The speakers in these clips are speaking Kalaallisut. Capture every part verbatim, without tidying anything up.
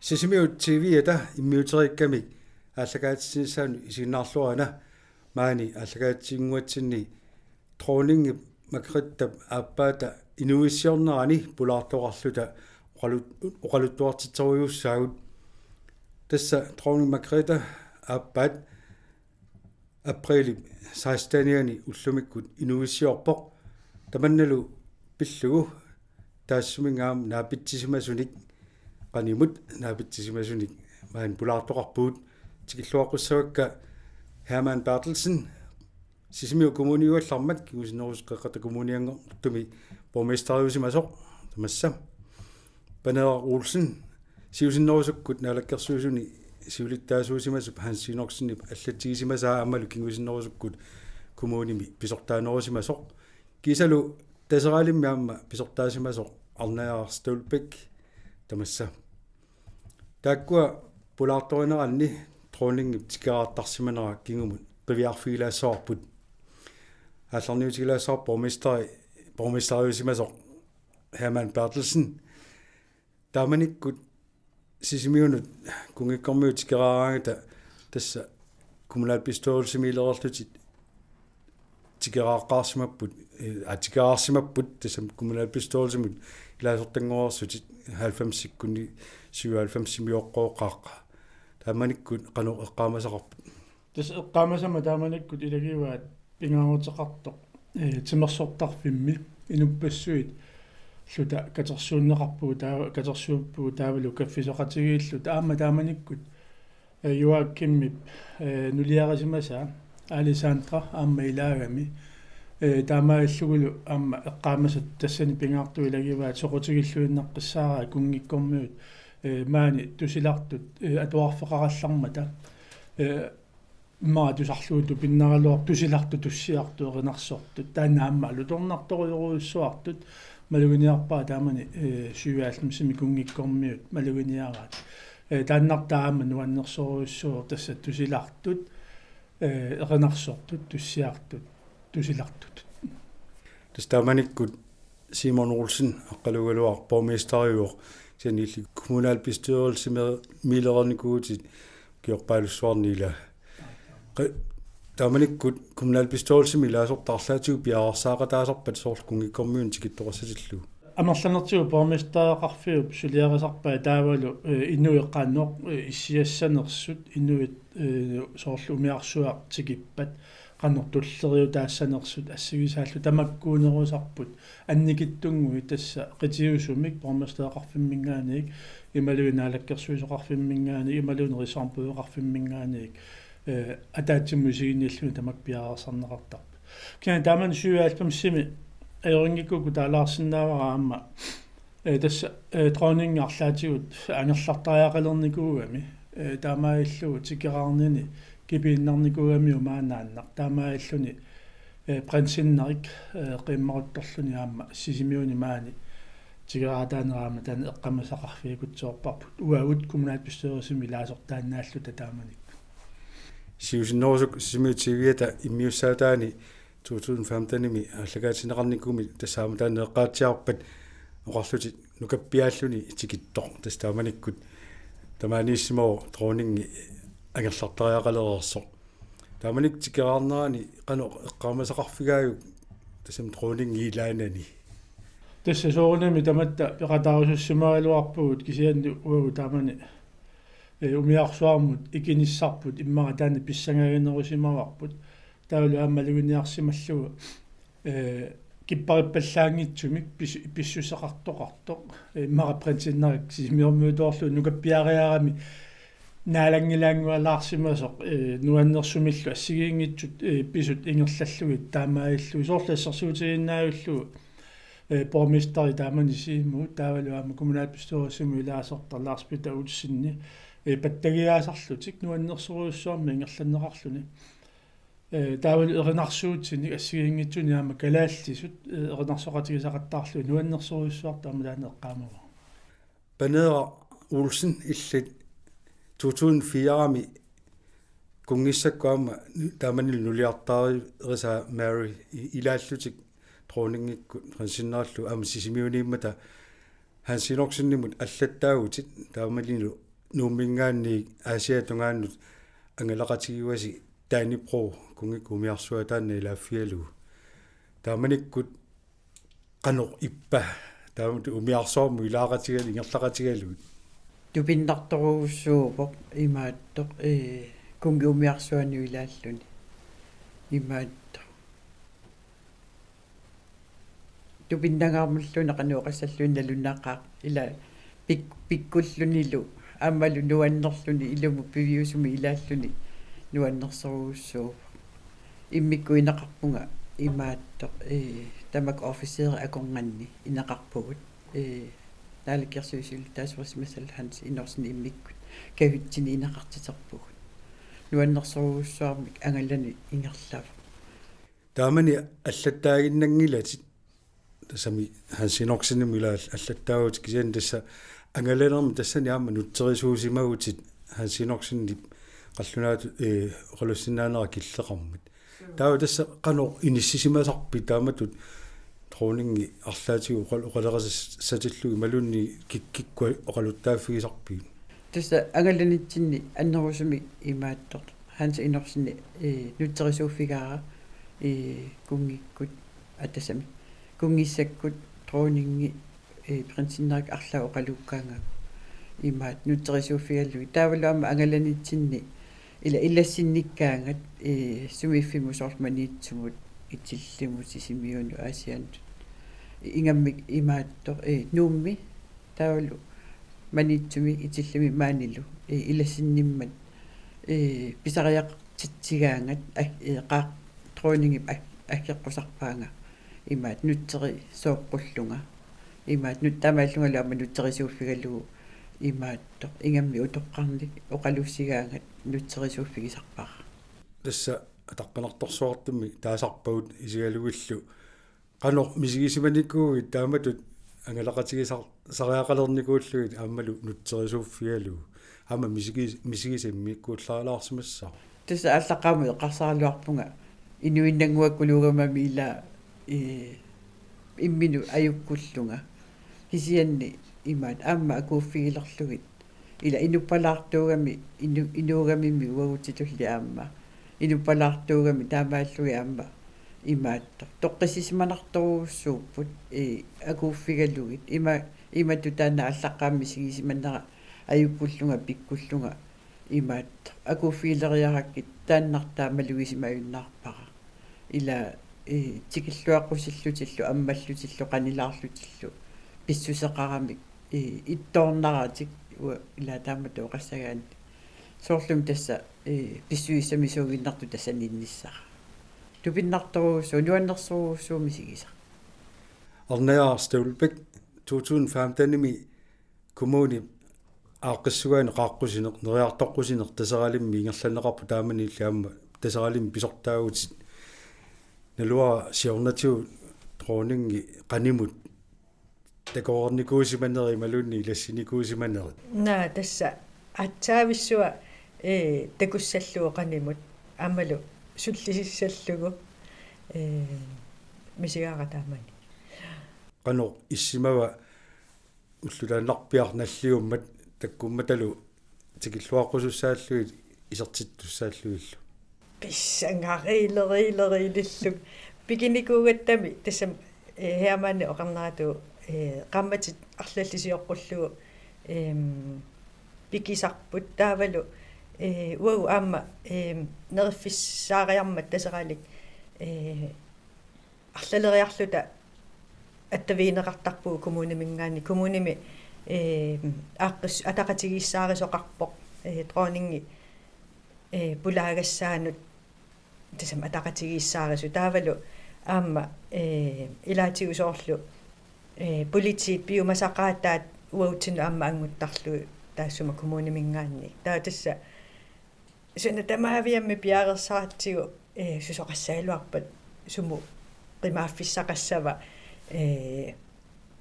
Sisimiut T V-ata immiuteriikkamik aallakaatitsinissaanut isiginnaarluarina. Maani aallakaatitsinnguatsinni Dronningip Margrethep aappaata inuuissiornerani pulaartoqarluta oqalu-, oqaluttuartitserujussaagut. Tassa Dronning Margrethe aappaat aprilip sekstenianni ullumikkut inuuissiorpoq. Tamannalu pillugu taassuminnga aamma naapitsisimasunik, qanimut naapitsisimasunik maani pulaartoqarpugut. Tikilluaqqussavakka Hermann Berthelsen, Sisimiut Kommuniugallarmat, kingusinnerusukkut Qeqqata Kommunianngortumi borgmesteriusimasoq, tamassa. Paneeraq Olsen, siusinnerusukkut naalakkersuisuni siulittaasuusimasup Hans Enoksenip allatsigisimasaa aammalu kingusinnerusukkut kommunimi pisortaanerusimasoq. Kiisalu Taseralimmi aamma pisortaasimasoq Arnajaraq Støvlbæk, tamassa. Taakkua pulaartorineranni dronningip tikeraartarsimanera kingumut qiviarfigilaassavarput. Aallarniutigilaassavarput borgmesteri, borgmesteriusimasoq Hermann Berthelsen. Taamanikkut Sisimiunut kunngikkormiut tikeraaraangata tassa kommunalbestyrelsimiilereerlutit tikeraaqqaarsimapput, eh, aa, tikeraarsimapput, tassami kommunalbestyrelsimut ilaasortanngoreersutit halvfemsikkunni, syvoghalvfemsimioqqooqqaaqqa. Taamanikkut qanoq eqqaamasaqarput? Tassa eqqaamasama taamanikkut ilagivaat pingaaruteqartoq, eh, timersortarfimmi inuppassuit -lluta katersuunneqarpugut, taava katersuuppugut taavalu kaffisoqatigiilluta. Aamma taamanikkut, eh, Joachimip, eh, nuliarisimasaa Alessandra aamma ilaagami. Eh, taamaalillugulu aamma eqqaamasat tassani pingaartut ilagivaat soqutigilluinnaqqissaaraat kunngikkormiut, eh, maani tusilartut, eh, atuarfeqarallarmata. Eh, immaqa tusarlugu tupinnaraluartoq tusilartut tussiartut erinarsortut. Taanna aamma alutornartorujorujussuartut maluginiarpara taamani, eh, syvoghalvfemsimi kunngikkormiut maluginiaraat. Eh, taannartaa aamma nuannersorujussuuvoq tassa tusilartut, eh, erinarsortut tussiartut tusilartut. Tassa taamanikkut Simon Olsen Aqqalugaluaq borgmesteriuvoq, kisianni illit kommunalbestyrelsimi-, -miilereernikuuvutit ukiorpaalussuarni ilaa. Qa-, taamanikkut kommunalbestyrelsimi ilaasortat arlaatigut piareersaaqataasarpat soorlu kunngikkormiunut tikittoqassatillugu? Amerlanertigut borgmestereqarfiup suliarisarpai taavalu, eh, inuit qanoq, eh, issiassanersut, inuit, eh, soorlu umiarsuaq tikippat, qanoq tulleriiutaassanersut assigisaallu tamakkuunerusarput annikitsunnguit, tassa qitiusumik borgmestereqarfimminngaanniit imaluunniit naalakkersuisoqarfimminngaanniit imaluunniit rigsombudeqarfimminngaanniit, eh, ataatsimut isiginniilluni tamakku piareersarneqartarput. Kisianni taamani syvoghalvfemsimi ajorinngikkukkut taalaarsinnaavara aamma, eh, tassa, eh, dronningi arlaatigut angerlartariaqalernikuugami, eh, taamaalillugu tikeraarnini kipiinnarnikuugamiuk maannaannaq, taamaalilluni, eh, prinsinnerik, eh, qiimmaruttorluni aamma Sisimiuni maani tikeraataanera aamma taanna eqqaamasaqarfigikutsoorparput uagut kommunalbestyrelsimi ilaasortaannaalluta taamanikkut. Siusinnerusukkut Sisimiut T V-ata immiussaataani to tusind femtenimi aallakaatinneqarnikuummi tassa aamma taanna eqqaatsiarpat oqarlutit nukappiaalluni tikittoq, tassa taamanikkut tamaaniissimavoq dronningi angerlartariaqalereersoq. Taamanikkut tikeraarnerani qanoq eqqaamasaqarfigaajuk tassami dronningi ilaanani? Tassa soorunami tamatta peqataarusussimagaluarpugut, kisianni uagut taamani, eh, umiarsuarmut ikinissarput immaqa taanna pissangaaginerusimavarput. Taavalu aamma maluginiarsimallugu, eh, kipparippallaanngitsumik pis-, pissuseqartoqartoq, eh, immaqa prinsinnerik Sisimiormiutoorlugu nukappiariarami naalanngilaanngualaarsimasoq, eh, nuannersumillu assigiinngitsut, eh, pisut ingerlallugit taamaalillugit, soorlu assersuutigiinnarlugu, eh, borgmesteri taamani Siumuut taavalu aamma kommunalbestyrelsimut ilaasortaq Lars Peter Olsen, eh, pattagiaasarlutik nuannersorujussuarmik ingerlanneqarluni. Eh, taavalu erinarsuutinik assigiinngitsunik aamma kalaallisut, eh, erinarsoqatigisaqattaarlugit nuannersorujussuartut aamma taanna eqqaamavara. Paneeraq Olsen, illit to tusind firemi kunngissakkut aamma taamanilu nuliartaarisaa Mary i-, ilaallutit dronningikkut prinsinnerallu aamma Sisimiuniimmata Hans Enoksenimut allattaavutit, taamanilu Nuumminngaanniit Aasiatungaanut angalaqatigivasi Dannebrog kunngikkut umiarsuaa taanna ilaaffigalugu. Taamanikkut qanoq ippa, taamatut umiarsuarmut ilaaqatigalugu, ingerlaqatigalugit? Tupinnartorujussuuvoq imaattoq, ee, kunngiumiarsuanut ilaalluni. Imaattoq. Tupinnangaarmalluunniit qanoq oqassalluni nalunaqaaq ila pik-, pikkullunilu aammalu nuannerluni ilumut piviusumik ilaalluni nuannersorujussuuvoq. Immikkut inaqarpunga imaattoq, ee, tamakku officerit akornanni inaqarpugut. Ee, naalakkersuisut siulittaasuusimassallu Hans Enoksen immikkut kajutsini inaqartiterpugut. Nuannersorujussuarmik angalaneq ingerlavoq. Taamani allattaaginnanngilatit, tassami Hans Enoksenimut ila allattaavutit, kisianni tassa angalanermi tassani aamma nutserisuusimagutit Hans Enoksenip qallunaatut, ee, oqalussinnaanera killeqarmat. Taava tassa qanoq inissisimasarpit taamatut dronningi arlaatigut oqal-, oqaloqatissatillugu imaluunniit kik-, kikkut oqaluttaaffigisarpigit? Tassa angalanitsinni annerusumik imaattoq Hans Enoksen, ee, nutserisuuffigaara, ee, kunngikkut, aa, tassami, kunngissakkut dronningi, ee, prinsinnerikkut arlaat oqaluukkaangakkit imaattoq nutserisuuffigalugit. Taavalu aamma angalanitsinni ila ilassinnikkaangat, ee, sumiiffimmut soorlu Maniitsumut, Itillimut, Sisimiunut, Aasiannut. Ingammik imaattoq, ee, Nuummi, taavalu Maniitsumi, Itillimi maanilu, ee, ilassinnimmat, ee, pisariaqartitsigaangat, aa, ee, qaaq-, dronningip aa-, aggeqqusarpaanga imaattoq nutserisooqqullunga. Imaattoq nut-, taamaallungalu aamma nutserisuuffigalugu imaattoq ingammik utoqqarnik oqaluussigaangat nutserisuuffigisarpara. Tassa ataqqinartorsuartumik taasarpagut isigalugillu. Qanoq misigisimanikuuit taamatut angalaqatigisar-, sariaqalernikuullugit aammalu nutserisuuffigalugu? Aamma misigis-, misigisat immikkuullaalaarsimassaaq. Tassa aallaqqaammut eqqarsaraluarpunga inuinnannguakkuluugamami ila, ee, imminut ajukkullunga. Kisianni imaattoq aamma akuuffigilerlugit. Ila inuppalaartuugami, inu-, inuugamimmi uagutitulli aamma. Inuppalaartuugami taamaallugit aamma imaattoq. Toqqissisimanartorujussuupput, ee, akuuffigalugit. Ima, imatut taanna aallaqqaammut misigisimanera ajukkullunga, pikkullunga imaattoq. Akuuffigileriarakkit taannartaa malugisimajunnaarpara. Ila, ee, tikilluaqqusillutillu, ammallutillu, qanilaarlutillu, pissuseqaramik, ee, ittoornaratik, uanga ila taamatut oqassagaanni. Soorlumi tassa, ee, pissusissamisuuginnartoq tassaniinnissara. Tupinnartorujussuuvoq, nuannersorujussuuvoq misigisaq. Arnajaaq Støvlbæk, to tusind femtenimi kommunip aaqqissugaanut qaaqqusineq, neriartoqqusineq Taseralimmi ingerlanneqarpoq, taamaniilli aamma Taseralimmi pisortaavutit. Naluara siornatigut dronningi qanimut takoreernikuusimanerit imaluunniit ilassinikuusimanerit? Naa, tassa aatsaavissuaq, ee, takussallugu qanimut aammalu sullisissallugu, ee, misigaara taamani. Qanoq issimava ullutaannarpiaq nalliummat takkummatalu tikilluaqqusussaallugit isertittussaallugillu? Pissangariileriileriilillunga. Pikinikuugattami tassami, ee, Hermanni oqarneratigut, ee, qaammatit arlallit sioqqullugu, em, pikisarput taavalu, ee, uagut aamma, em, neriffissaariarmat Taseralik, ee, arlaleriarluta attavigineqartarpugut kommuniminngaanniit. Kommunimi, ee, aaqqis-, ataqatigiissaarisoqarpoq, ee, dronningi, ee, pulaagassaanut tassami ataqatigiissaarisut. Taavalu aamma, ee, ilaatigut soorlu, ee, politiit piumasaqaataat uagutsinnut aamma annguttarlugit taassuma kommuniminngaanniit. Taava tassa suna tamaaviammi piareersaratsigu, ee, susoqassagaluarpat sumut qimaaffissaqassava, ee,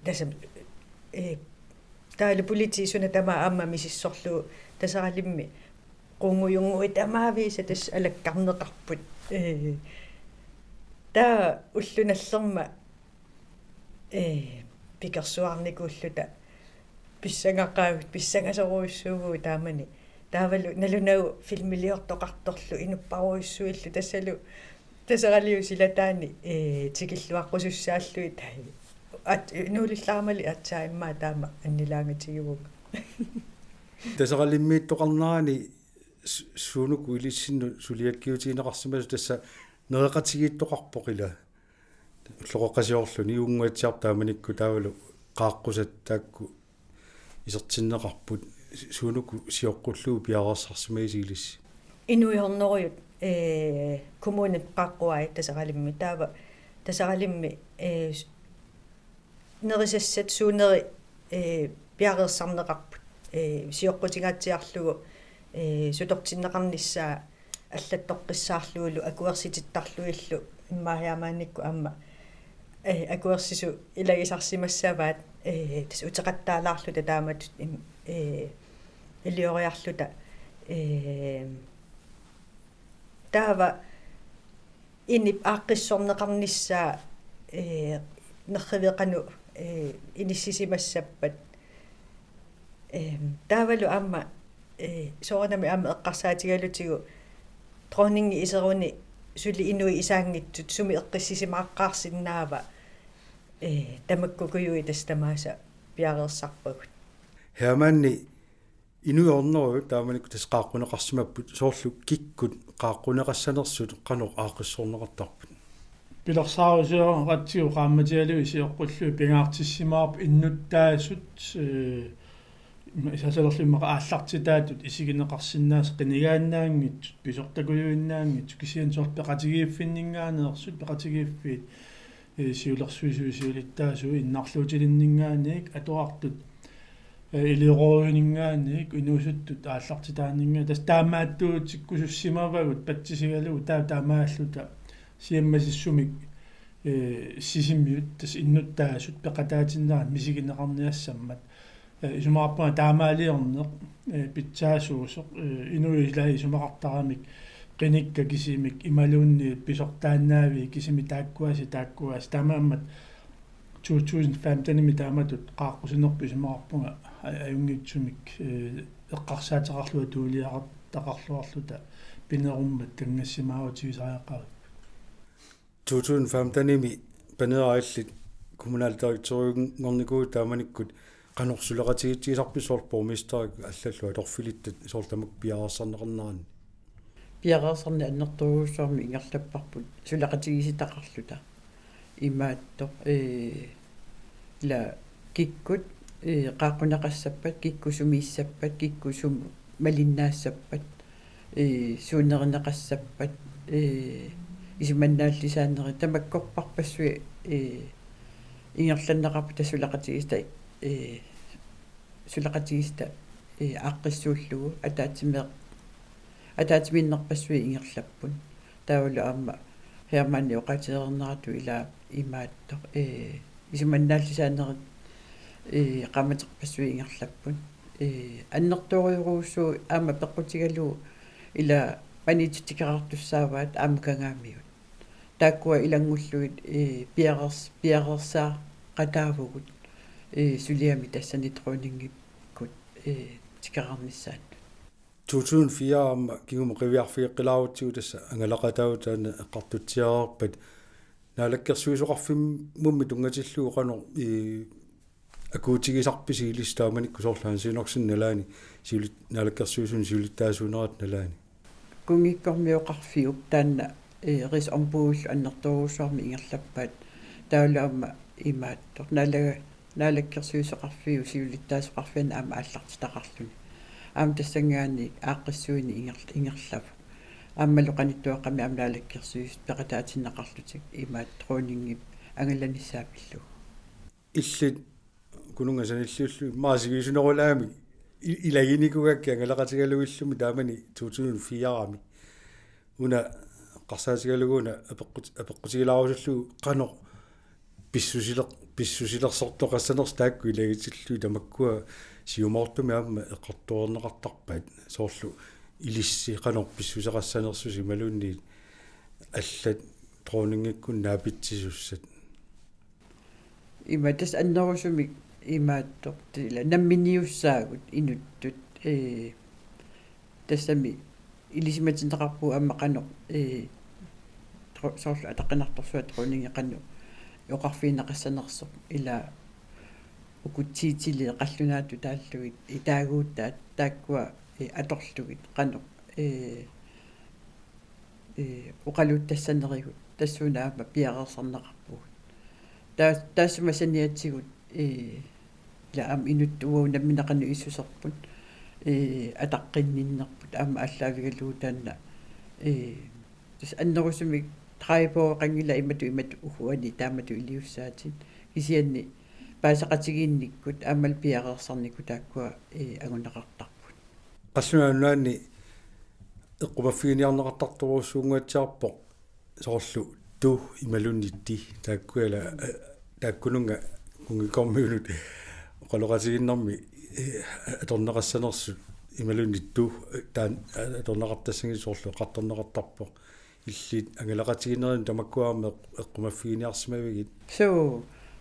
tassami, ee, taavalu politiit suna tamaat aamma misissorlugu Taseralimmi qunngujunnguit tamaaviisa tassa alakkarneqarput. Ee, taava ulloq nallermat, ee, pikersuarnikuulluta pissangaqaavit, pissangasorujussuuvugut taamani. Taavalu nalunagu filmiliortoqartorlu inupparujussuillu tassalu Taseraliup silataani, ee, tikilluaqqusussaallugit, tai. At-, nuulillaramali aatsaat immaqa taama annilaangatigivunga. Taseralimmiittoqarnerani su-, suunuku ilissinnut suliakkiutigineqarsimasoq tassa nereqatigiittoqarpoq ila. Ulloqeqqasiorluni unnguatsiarput taamanikkut taavalu qaaqqusat taakku isertinneqarput su-, suunuku sioqqullugu piareersarsimagisi ilissi. Inuiornerujut, ee, kommunip qaaqquai Taseralimmi taava Taseralimmi, ee, s-, nerisassat suuneri, ee, piareersarneqarput, ee, sioqqutingaatsiarlugu, ee, sutortinneqarnissaa allattoqqissaarlugulu akuersitittarlugillu immaqa maanikkut aamma, ee, akuersisut ilagisarsimassavaat, ee, tassa uteqattaalaarluta taamatut im-, ee, ilioriarluta, ee, taava inip aaqqissorneqarnissaa, ee, nerriviit qanoq, ee, inissisimassappat. Eem, taavalu aamma, ee, soorunami aamma eqqarsaatigalutigu dronningi iseruni suli inuit isaanngitsut sumi eqqissisimaqaqqaarsinnaava, ee, tamakkukujuit tassa tamaasa piareersarpagut. Hermanni Inuiornerujut taamanikkut tassa qaaqquneqarsimapput, soorlu kikkut qaaqquneqassanersut qanoq aaqqissorneqartarput? Pilersaarusioratsigu qaammatialu sioqqullugit pingaartissimavarput innuttaasut, ee, ima isasalerlu immaqa aallartitaatut isigineqarsinnaasut qinigaannaanngitsut, pisortakujuinnaanngitsut, kisianni soorlu peqatigiiffinninngaanneersut, peqatigiiffiit, ee, siulersuisui siulittaasui innarluutilinninngaanniit atuartut, ee, iliorujuninngaanniit inuusuttut aallartitaanninngaanniit tassa taamaattuutikkusussimavagut patsisigalugu taa taamaalluta siammasissumik, ee, Sisimiut tassa innuttaasut peqataatinnerat misigineqarniassammat. Ee, isumaqarpunga taamaaliorneq, ee, pitsaasuusoq, ee, inuit ilaat isumaqartaramik qinikkat kisimik imaluunniit pisortaannaaviit kisimik taakkuasi taakkuasi taamaammat to tusind femtenimi taamatut qaaqqusinerput isumaqarpunga a-, ajunngitsumik, ee, eqqarsaateqarluta tuuliaqartaqarluarluta pinerummat kanngassimaarutigisariaqaripput. To tusind femtenimi Paneeraq illit kommunaldirektørinngornikuuit taamanikkut qanoq suleqatigiitsigisarpisi soorlu borgmesterikkut allallu atorfilittat soorlu tamakku piareersarneqarneranni? Piareersarneq annertoorujussuarmik ingerlapparput suleqatigiissitaqarluta. Imaattoq, ee, ila kikkut, ee, qaaqquneqassappat, kikkut sumiissappat, kikkut sumut malinnaassappat, ee, suunerineqassappat, ee, isumannaallisaanerit tamakkorparpassuit, ee, ingerlanneqarput tassa suleqatigiissita, ee, suleqatigiissita, ee, aaqqissuullugu ataatsimeeq-, ataatsimiinnerpassuit ingerlapput. Taavalu aamma Hermanni oqaatigereerneratut ila imaattoq, ee, isumannaallisaanerit, ee, qaammaterpassuit ingerlapput. Ee, annertoorujussuuvoq aamma peqqutigalugu ila Maniitsut tikeraartussaavaat aamma Kangaamiut. Taakkua ilanngullugit, ee, piareers-, piareersaaqataavugut, ee, suliami tassani dronningikkut, ee, tikeraarnissaannut. To tusind fire aamma kingumut qiviarfigeqqilaarutsigu tassa angalaqataavoq taanna eqqartutsiareerpat Naalakkersuisoqarfimmummi tunngatillugu qanoq, ee, akuutigisarpisi ilissi taamanikkut soorlu Hans Enoksenip nalaani siulit-, Naalakkersuisuni siulittaasuunerata nalaani? Kunngikkormioqarfiup taanna, ee, rigsombudellu annertoorujussuarmik ingerlappaat taavalu aamma imaattoq naalaga-, Naalakkersuisoqarfiup siulittaasoqarfiani aamma aallartitaqarluni. Aamma tassanngaanniit aaqqissuineq ingerl-, ingerlavoq. Aammalu qanittuaqqamik aamma Naalakkersuisut peqataatinneqarlutik imaattoq dronningip angalanissaa pillugu. Illit Kununnga sanilliullugu immaqa sivisutiginerulaamik i-, ilaginikuugakkit angalaqatigalugillumi taamani to tusind fire-mi. Una eqqarsaatigalugu una apeqqut-, apeqqutigilaarusullugu qanoq pissusileq-, pissusilersortoqassanersut taakku ilagitillugit tamakkua siumoortumik aamma eqqartoreerneqartarpaat soorlu ilissi qanoq pissuseqassanersusi imaluunniit allat dronningikkut naapitsisussat. Ima tassa annerusumik Imaattoq ila namminiussaagut inuttut, ee, tassami ilisimatinneqarpugut aamma qanoq, ee, tro-, soorlu ataqqinartorsuaq dronningi qanoq oqarfigineqassanersoq, ila uku titili qallunaatut taallugit, ee, taaguuttaat taakkua, ee, atorlugit qanoq, ee, ee, oqaluttassanerigut tassuuna aamma piareersarneqarpugut. Taa-, taassuma saniatigut, ee, ila aamma inuttut uagut nammineq qanoq issuserput, ee, ataqqinninnerput aamma aallaavigalugu taanna, ee, tassa annerusumik tredive-oqanngilaq imatut, imatut uani taamatut iliussaatit. Kisianni paaseqatigiinnikkut aammalu piareersarnikkut taakkua, ee, anguneqartarput. Qallunaat Nunaanni eqqumaffiginiarneqartartorujussuunnguatsiarpoq soorlu tu imaluunniit ti, taakkuala, eh, taakkununnga kunngikkormiunut oqaloqatigiinnermi, eh, atorneqassanersut imaluunniit tu, eh, taanna, eh, atorneqartassanngilaq, soorlu eqqartorneqartarpoq illit angalaqatigiinnerit tamakkua aamma eq-, eqqumaffiginiarsimavigit? Suu,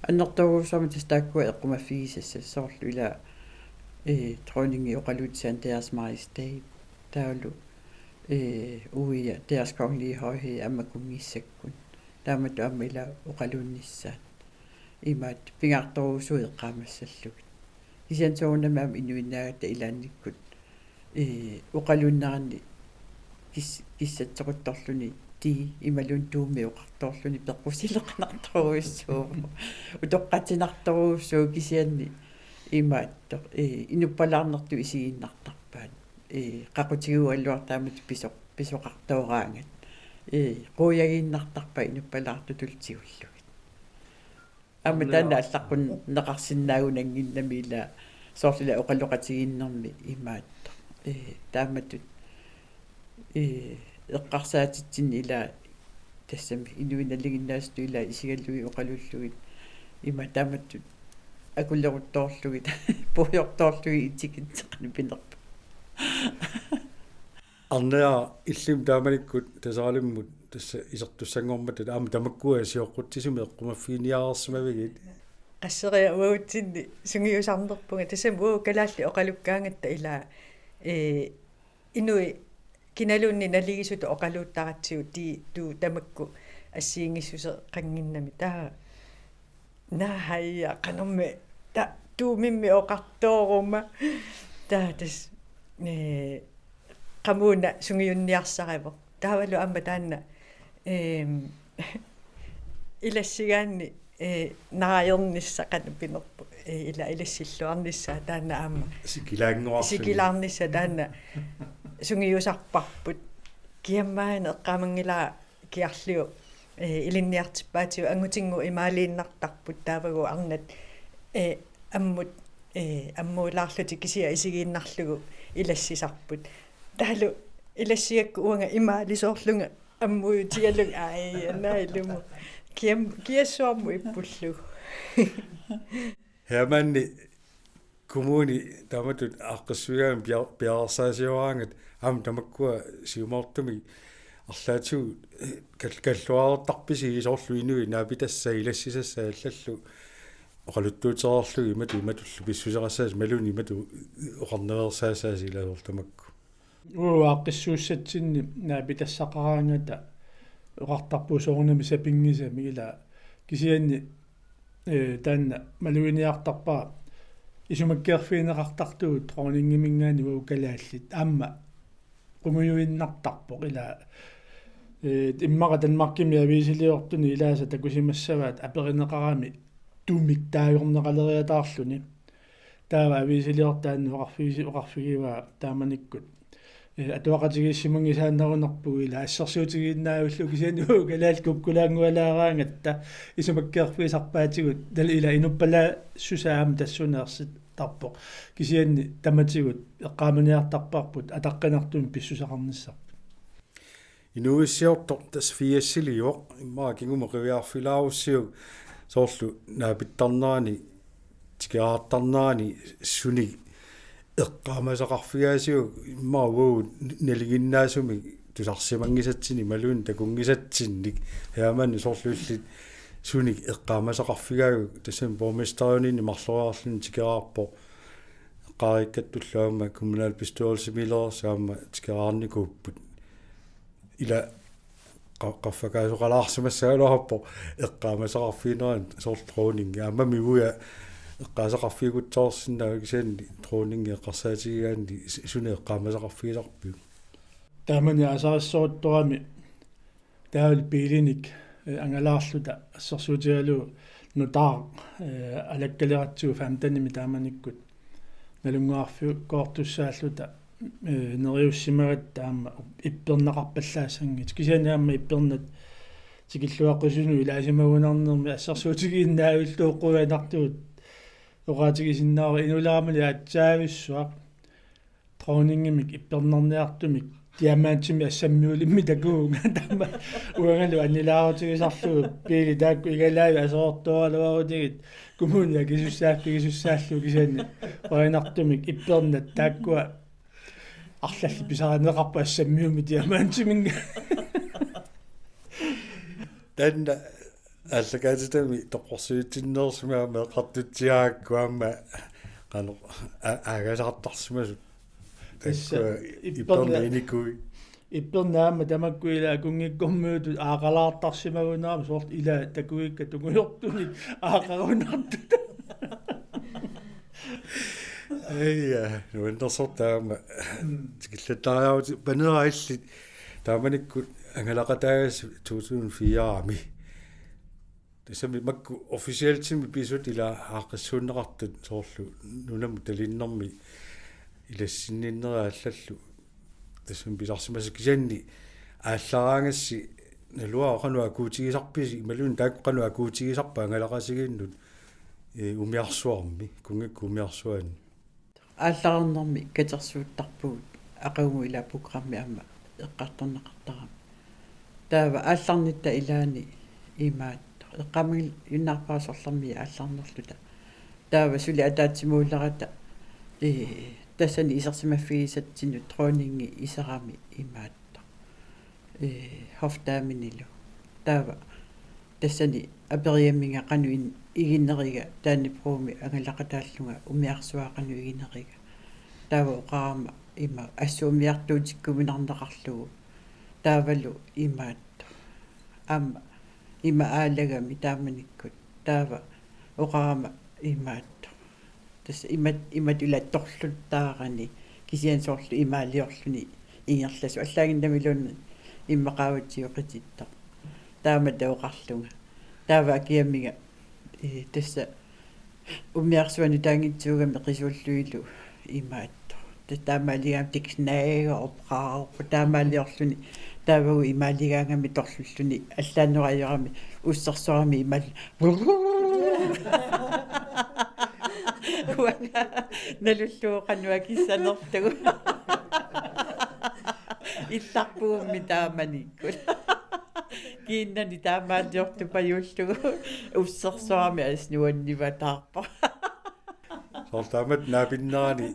annertoorujussuarmik tassa taakkua eqqumaffigisassat, soorlu ila, ee, dronningi oqaluutissat Deres Majestæt, taavalu, ee, uia Deres Kongelige Højhed aamma kunngissakkut. Taamatut aamma ila oqaluunnissaat. Imaattoq pingaartorujussuuvoq eqqaamassallugit. Kisianni soorunami aamma inuinnaagatta ilaannikkut, ee, oqaluunneranni kis-, kissatsequttorluni ti imaluunniit tuummi oqartorluni peqqusileqanartorujussuuvoq. Utoqqatsinartorujussuuvoq, kisianni imaattoq, ee, inuppalaarnertut isigiinnartarpaat. Ee, qaqutiguugaluartoq taamatut pisoq-, pisoqartooraangat. Ee, quiagiinnartarpaat inuppalaartutullu tigullugit. Aamma taanna allaqqunneqarsinnaagunannginnami ila, soorlu ila oqaloqatigiinnermi imaattoq. Ee, taamatut, ee, eqqarsaatitsinni ila tassami inuit nalinginnaasutut ila isigalugit oqalullugit. Ima taamatut akuleruttoorlugit, puigortoorlugit etiketseqarneq pinerpoq. Arnaq, illimmi taamanikkut Taseralimmut tassa isertussanngormat aamma tamakkua sioqqutsisumik eqqumaffiginiareersimavigit? Qasseriarluta uagutsinni sungiusarnerpunga, tassami uagut kalaallit oqalukkaangatta ila, ee, inuit kinaluunniit naligisutut oqaluuttaratsigu ti tu tamakku assigiinngissuseqannginnami. Taava naahai, qanormi ta-, tuumimmi oqartooruma. Taava tassa, ee, qamuuna sungiunniarsarivoq. Taavalu aamma taanna, eem, ilassigaanni, ee, naajornissaq qanoq pinerpoq, ee, ila ilassilluarnissaa taanna aamma. Sikilaannguarluni. Sikilaarnissaq taanna sungiusarparput. Kiammaana eqqaamanngilara kiarliu, ee, ilinniartippaatigut angutinngooq imaaliinnartarput taavagu arnat, ee, ammut, ee, ammuulaarlutik kisiat isigiinnarlugu ilassisarput. Taavalu ilassigakku uanga imaalisoorlunga ammuutigalunga, ai, anaa ilumut. Kiam-, kiassuarmut ippullugu. Hermanni, kommuni taamatut aaqqissuigaangat pia-, piareersaasiuaraangat aamma tamakkua siumoortumik arlaatigut, eh, kal-, kalluareertarpisi soorlu inuit naapitassaat ilassisassaat allallu oqaluttuutereerlugit imatut imatullu pissuseqassaasi imaluunniit imatut oqarnereersaassaasi ila soorlu tamakku? Uagut aaqqissuussatsinni naapitassaqaraangata oqartarpugut soorunami sapinngisamik ila, kisianni, ee, taanna maluginiartarpara isumakkeerfigineqartartugut dronningiminngaanniit uagut kalaallit aamma qungujuinnartarpoq ila, ee, immaqa Danmarkimi aviisiliortuni ilaasa takusimassavaat aperineqarami tumik taagorneqaleriataarluni. Taava aviisiliortaanni oqarfigisi-, oqarfigivaa taamanikkut, ee, atuaqatigiissimanngisaannarunarpugut ila assersuutigiinnaavillugu, kisianni uagut kalaallit kukkulaanngualaaraangatta isumakkeerfigisarpaatigut tal-, ila inuppalaassusaa aamma tassuuna ersittarpoq. Kisianni tamatigut eqqaamaniartarparput ataqqinartumik pissuseqarnissarput. Inuuissiortoq tassa firsiliuvoq, immaqa kingumut qiviarfilaarussiuk, soorlu naapittarnerani, tikeraartarnerani sunik eqqaamasaqarfigaasiuk, immaqa uagut nalinginnaasumik tusarsimanngisatsinnik imaluunniit takunngisatsinnik, Hermanni, soorlu illit Sunik eqqaamasaqarfigaajuk? Tassami borgmesteriunini marloriarluni tikeraarpoq. Eqqaariikkattullu aamma kommunalbestyrelsimiilersut aamma tikeraarnikuupput. Ila qa-, qaffakaasoqalaarsimassagaluarpoq eqqaamasaqarfigineranut, soorlu dronningi. Aamma Miuja eqqaasaqarfigigutsoorsinnaavoq, kisianni dronningi eqqarsaatigigaanni s-, sunik eqqaamasaqarfigisarpiuk? Taamani aasarissoruttorami taavalu biilinik, eh, angalaarluta assersuutigalugu nutaaq, eh, alakkaleratsigu femtenimi taamanikkut nalunnguarfigigutsoortussaalluta, eh, neriussimagatta aamma ipperneqarpallaassanngitsoq. Kisianni aamma ippernat tikilluaqqusunut ilaasimagunarnermi assersuutigiinnavillugu quianartugut oqaatigisinnaavara inuleramali aatsaavissuaq. Dronningimik ippernarniartumik diamantimik assammiulimmi takuunga taama uangalu annilaarutigisarlugu biili taakku igalaavik aserortuaraluarutigit kommuni akisussaaffigisussaalluni, kisianni quianartumik ippernat taakkua arlallit pisarineqarput assammiummi diamantiminnga. Taanna aallakaatitami toqqorsivinnersumik aamma eqqartutsiarakku aamma qanoq a-, aagasaartarsimasut. Tassa takkua ipperna-, ippernainikuit. Ippernaat aamma tamakku ila akunngikkormiutut aaqalaartarsimagunarami, soorlu ila takuikka tungujortunik aaqarunartut. Aja, nuannersortaa aamma. Mm. Tikillattariaarutit paneraa illit. Taamanikkut angalaqataagassi to tusind fire-mi. Tassami makku officieltimik pisut ila aaqqissuunneqartut, soorlu nunamut talinnermi ilassinninneri allallu. Tassami pisarsimasat, kisianni aallaraangassi naluara qanoq akuutigisarpisi, imaluunniit taakku qanoq akuutigisarpat angalaqatigiinnut, eh, umiarsuarmi, kunngikkut umiarsuaanni? Aallarnermi katersuuttarpugut aqagumut ila programmi aamma eqqartorneqartarami. Taava aallarnitta ilaanni imaattoq. Eqqaamanngiinnarpara sorlermi aallarnerluta. Taava suli ataatsimuulerata, ee, tassani isersimaffigisatsinnut dronningi iserami imaattoq. Ee, hofdamenilu. Taava tassani aperiaminga qanoq in-, igineriga, Dannebrogimi angalaqataallunga umiarsuaa qanoq igineriga. Taava oqarama ima assut umiartuutikkuminarneqarlugu. Taavalu imaattoq. Aamma ima aalagami taamanikkut. Taava oqarama imaattoq. Tassa imat-, imatut ila torluttaarani, kisianni soorlu imaaliorluni ingerlasut, allaanngilaq namiluunniit immaqa qaavatigut qitittoq. Taamatut oqarlunga. Taava akiaminga, ee, tassa umiarsuaq nutaanngitsuugami qisuulluilu imaattoq. Tassa taamaaligaangami det knager og brager, taamaaliorluni taavalu imaaligaangami torlulluni, allaannera ajorami ussersorami imaal-, uanga nalullugu qanoq akissanerlugu. Illarpugummi taamanikkut. Kiinnani taamaaliortupajuullugu ussersorami assut nuannivataarpoq. Soorlu taamatut naapinnerani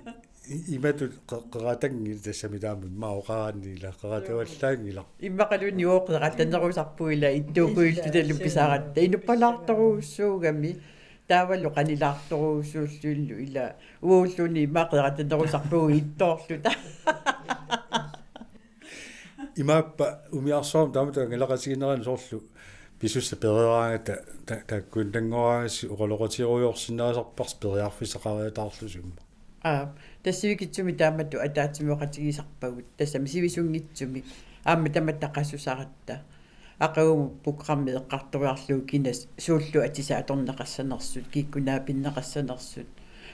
i-, imatut qe-, qeratanngilaq, tassami taama immaqa oqaraanni ila qeratavallaanngilaq. Immaqaluunniit uagut qeratanerusarpugut ila ittuukujullutalu pisaratta. Inuppalaartorujussuugami, taavalu qanilaartorujussuullutillu ila uagulluunniit immaqa qeratanerusarpugut ittoorluta. Imaappa umiarsuarmi taamatut angalaqatiginerani soorlu pisussat pereeraangata ta-, taakkuinnanngoraangassi oqaloqatigerujoorsinnaasarparsi periarfissaqariataarlusi immaqa? Aa, tassa sivikitsumik taamatut ataatsimooqatigisarpagut, tassami sivisunngitsumik aamma tamatta qasusaratta. Aqagumut programmi eqqartoriarlugu kina suullu atisat atorneqassanersut, kikkut naapinneqassanersut.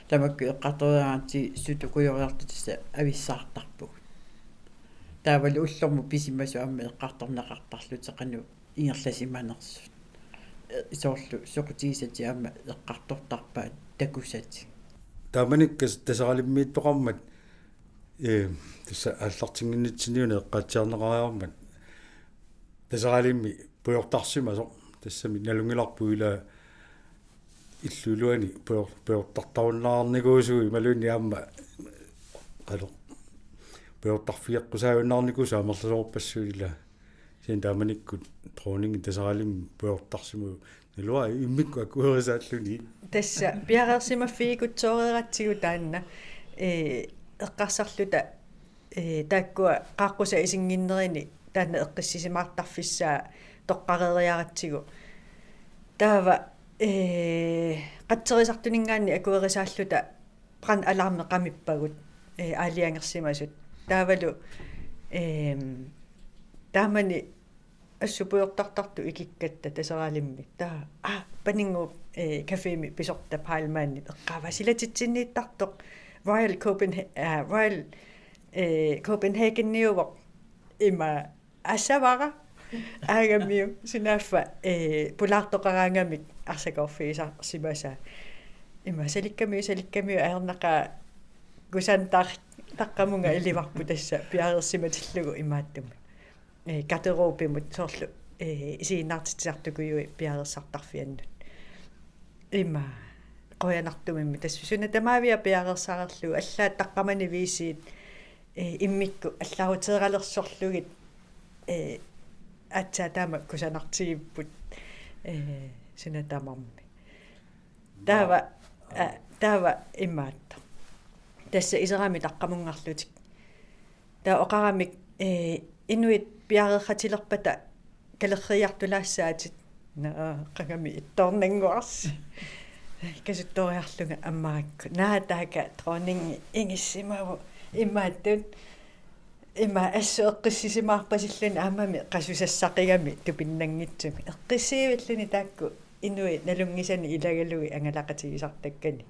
Tamakku eqqartoriaraangatsigit sutukujoriarluta tassa avissaartarpugut. Taavalu ullormut pisimasut aamma eqqartorneqartarlutik qanoq ingerlasimanersut. Ee, soorlu soqutigisatik aamma eqqartortarpaat takusatik. Taamanikkut Taseralimmiittoqarmat, ee, tassa aallartinnginnitsinni una eqqaatsiarneqariarmat Taseralimmi pujortarsimasoq, tassami nalunngilarput ila illup iluani pujor-, pujortartarunnaarnikuusugut imaluunniit aamma qanoq pujortarfigeqqusaajunnaarnikuusugut amerlasoorpassuit ila. Kisianni taamanikkut dronningi Taseralimmi pujortarsimasoq Ilua immikkut akuerisaalluni. Tassa piareersimaffigikkutsooreeratsigu taanna, ee, eqqarsarluta, ee, taakkua qaaqqusat isinnginnerini taanna eqqissisimaartarfissaa toqqareeriaratsigu. Taava, ee, qatserisartuninngaanniit akuerisaalluta brand alarmi qamippagut, ee, aalajangersimasut. Taavalu, eem, taamani assut pujortartartut ikikkatta Taseralimmi. Taava, aa, Paninnguup, ee, cafémi pisortap Heilmannip eqqaavaa silatitsinniittartoq Royal Copenha-, aa, Royal, ee, Copenhageniuvoq ima assavara. Aagamiu, sunaaffa, ee, pulaartoqaraangamik arsakoorfigisarsimasaa. Ima salikkamiuk, salikkamiuk ajornaqaaq kusanartoq taqqamunga ilivarput tassa piareersimatillugu imaattumik. Ee, garderobemut soorlu, ee, isiginnaartitsisartukujuit piareersartarfiannut. Ima, qujanartumimmi tassa suna tamaavia piareersareerlugu allaat taqqamani V C-t, ee, immikkut allaaruteeralersorlugit, ee, aatsaat taama kusanartigipput, ee, suna tamarmi. Taava, aa, taava imaattoq. Tassa iserami taqqamunngarlutik. Taava oqaramik, ee, inuit piareersimalerpata kalerriiartulaassaatit. Naa, qangami ittoornannguarsi. Kasuttoriarlunga ammarakku. Naa, taakku dronningi ingissimavoq imaattut. Ima assut eqqissisimaarpasilluni aammami qasusassaqigami tupinnanngitsumik. Eqqissiivilluni taakku inuit nalunngisanik ilagalugit angalaqatigisartakkani.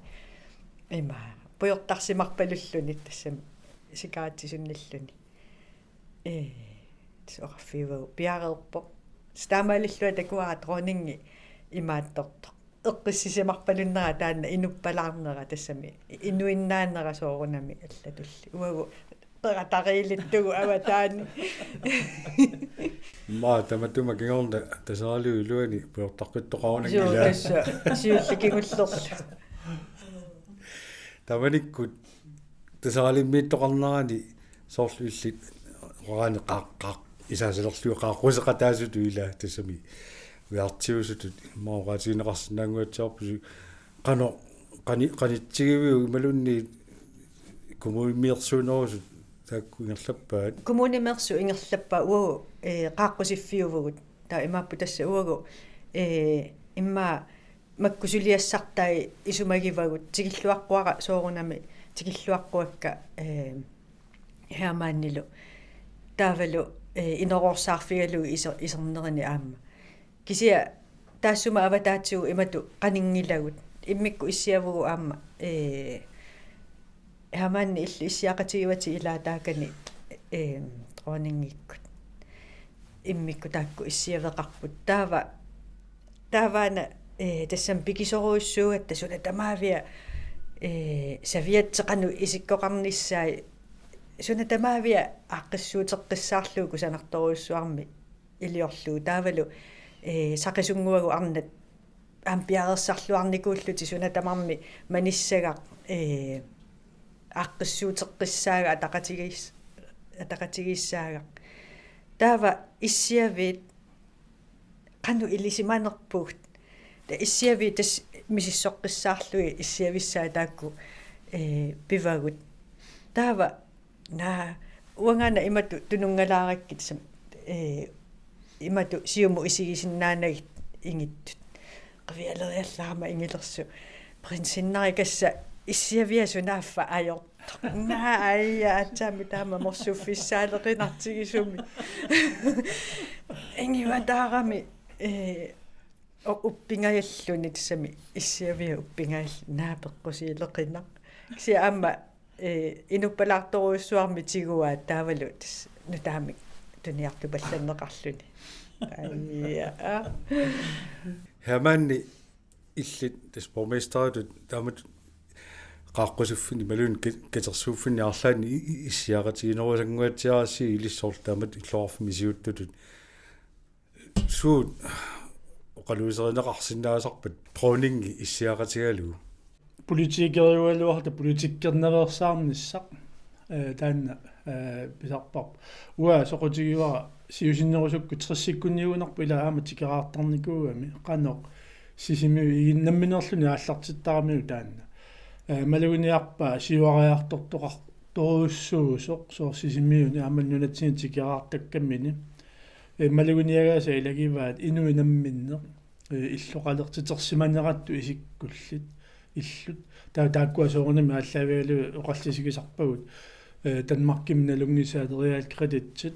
Ima pujortarsimarpalulluni tassami sikaatisunnilluni. Ee, tassa oqarfiuvoq piareerpoq. Tassa taamaalillunga takuara dronningi imaattortoq. Eqqissisimarpalunnera taanna inuppalaarnera tassami inuinnaanera soorunami allatulli. Uagut peqatariilittugut avataani. Maa tamatuma kingorna Taseraliup iluani pujortaqqittoqarunanngilaa. Joo, tassa siulliit kingullerlu. Tamanikkut Taseralimmiittoqarnerani soorlu illit oqarani qaa-, qaa-, isaasalerlugu qaaqquseqataasutut ila tassami ujartiusutut immaqa oqaatigineqarsinnaannguatsiarpusi qanoq qani-, qanitsigiviuk imaluunniit kommunimiorsuunerusut taakku ingerlappaat? Kommunimiorsuut ingerlappaat uagut, ee, qaaqqusiffiuvugut. Taava imaappoq tassa uagut, ee, immaqa makku suliassartai isumagivagut tikilluaqquara soorunami tikilluaqquakka, ee, Hermannilu. Taavalu, ee, inoroorsaarfigalugu iso-, isornerini aamma. Kisianni taassuma avataatigut imatut qaninngilagut. Immikkut issiavugut aamma, ee, Hermanni illit issiaqatigivatit ilaat taakani, ee, dronningikkut. Immikkut taakku issiaveqarput. Taava, taavaana, ee, tassami pikisorujussuugatta suna tamaavia, ee, serviettit qanoq isikkoqarnissaat suna tamaavia aaqqissuuteqqissaarlugu kusanartorujussuarmik iliorlugu. Taavalu, ee, saqisunnguagut arnat aamma piareersarluarnikuullutik suna tamarmi manissagaq, ee, aaqqissuuteqqissaagaq ataqatigiis-, ataqatigiissaagaq. Taava issiaviit qanoq ilisimanerpugut. Taava issiaviit tassa misissoqqissaarlugit issiavissaat taakku, ee, pivagut. Taava naa, uangaana imatut tununngalaarakkit sam-, ee, imatut siumut isigisinnaanagit ingittut. Qivialeriallaarama ingilersut. Prinsinnarikassa issiavia sunaaffa ajortoq. Naa, aja, aatsaammi taama morsuffissaaleqinartigisumik. Ingivataarami, ee, o-, uppingajalluni tassami issiavia uppingajalluni naa peqqusiileqinaq. Kisianni aamma, ee, inuppalaartorujussuarmik tiguaat taavalu tassa nutaamik tuniartupallanneqarluni. Aja. Hermanni illit tassa borgmesteritut taamatut qaaqqusuffinni imaluunniit ka-, katersuuffinni arlaanni i-, i-, issiaqatiginerusannguatsiarassi ilissi soorlu taamatut illoqarfimmi siuttutut. Suut oqaluuserineqarsinnaasarpat dronningi issiaqatigalugu? Politikeriugaluarluta politikkernereersaarnissaq, ee, taanna, ee, pisarparput. Uanga soqutigivara siusinnerusukkut tressikkunniugunarpoq ilaa aamma tikeraartarnikuugami qanoq Sisimiut iginnamminerluni aallartittaramiuk taanna. Ee, maluginiarpaa siuariartortoqartorujussuusoq soorlu Sisimiuni aamma nunatsinni tikeraartakkaminni. Ee, maluginiagaasa ilagivaat inuit namminneq, ee, illoqalertitersimanerattut isikkullit, illut. Taa-, taakkua soorunami aallaavigalugit oqallisigisarpagut. Ee, Danmarkimi nalunngisaat realkreditit,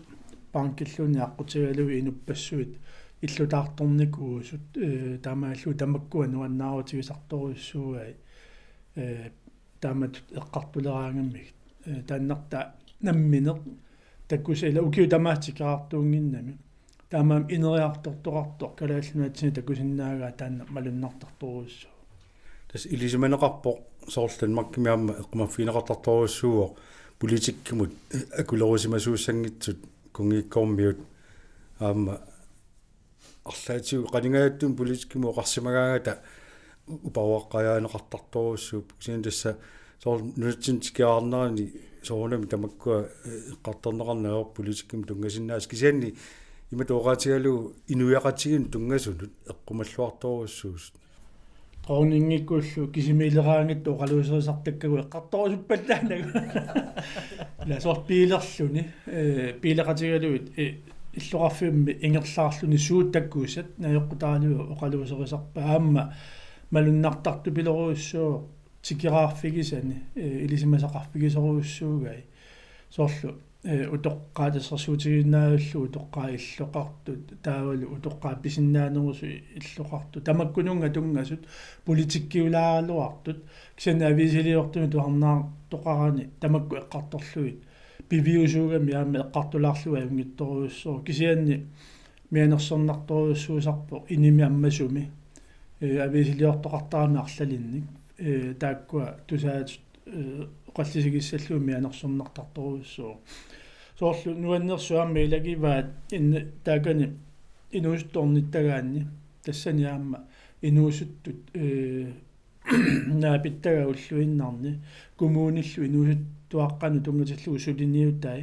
bankilluunniit aqqutigalugit inuppassuit illutaartornikuusut, ee, taamaallutik tamakkua nuannaarutigisartorujussuugai, ee, taamatut eqqartuleraangamigit. Ee, taannartaa nammineq takusa ilaa ukiut tamaasa tikeraartuunnginnami. Taamaammat ineriartortoqartoq Kalaallit Nunaatsinni takusinnaagaa taanna malunnartartorujussuuvoq. Tassa ilisimaneqarpoq soorlu Danmarkimi aamma eqqumaffigineqartartorujussuuvoq politikkimut akulerusimasuussanngitsut, kunngikkormiut aamma arlaatigut qaningaatsiamut politikkimut oqarsimagaangata uparuaqqajaaneqartartorujussuupput. Kisianni tassa soorlu nunatsinni tikeraarnerani soorunami tamakkua, ee, eqqartorneqarneq ajorpoq politikkimut tunngasinnaasut. Kisianni imatut oqaatigalugu inuiaqatigiinnut tunngasunut eqqumalluartorujussuusut. Dronninngikkullu kisimiileraangatta oqaluuserisartakkagut eqqartorusuppallaannagu. Ilaa soorlu biilerluni, ee, biileqatigalugit, ee, illoqarfimmi ingerlaarluni suut takusat najoqqutaralugu oqaluuserisarpaat aamma malunnartartupilorujussuuvoq tikeraarfigisani, ee, ilisimasaqarfigisorujussuugai. Soorlu, ee, utoqqaat assersuutigiinnavillu utoqqaat illoqartut, taavalu utoqqaat pisinnaanerusut illoqartut. Tamakkununnga tunngasut politikkiulaaraluartut. Kisianni aviisiliortumik tusarnaartoqarani tamakku eqqartorlugit piviusuugami aamma eqqartulaarlugu ajunngitsorujussuuvoq. Kisianni mianersornartorujussuusarpoq inimi ammasumi, ee, aviisiliortoqartarami arlalinnik, ee, taakkua tusaatut, ee, oqallisigissallugu mianersornartartorujussuuvoq. Soorlu nuannersuarmi ilagivaat in-, taakani inuusuttut ornittagaanni, tassani aamma inuusuttut, ee, naapittagaat ulluinnarni, kommunillu inuusuttuaqqanut tunngatillugu suliniutai,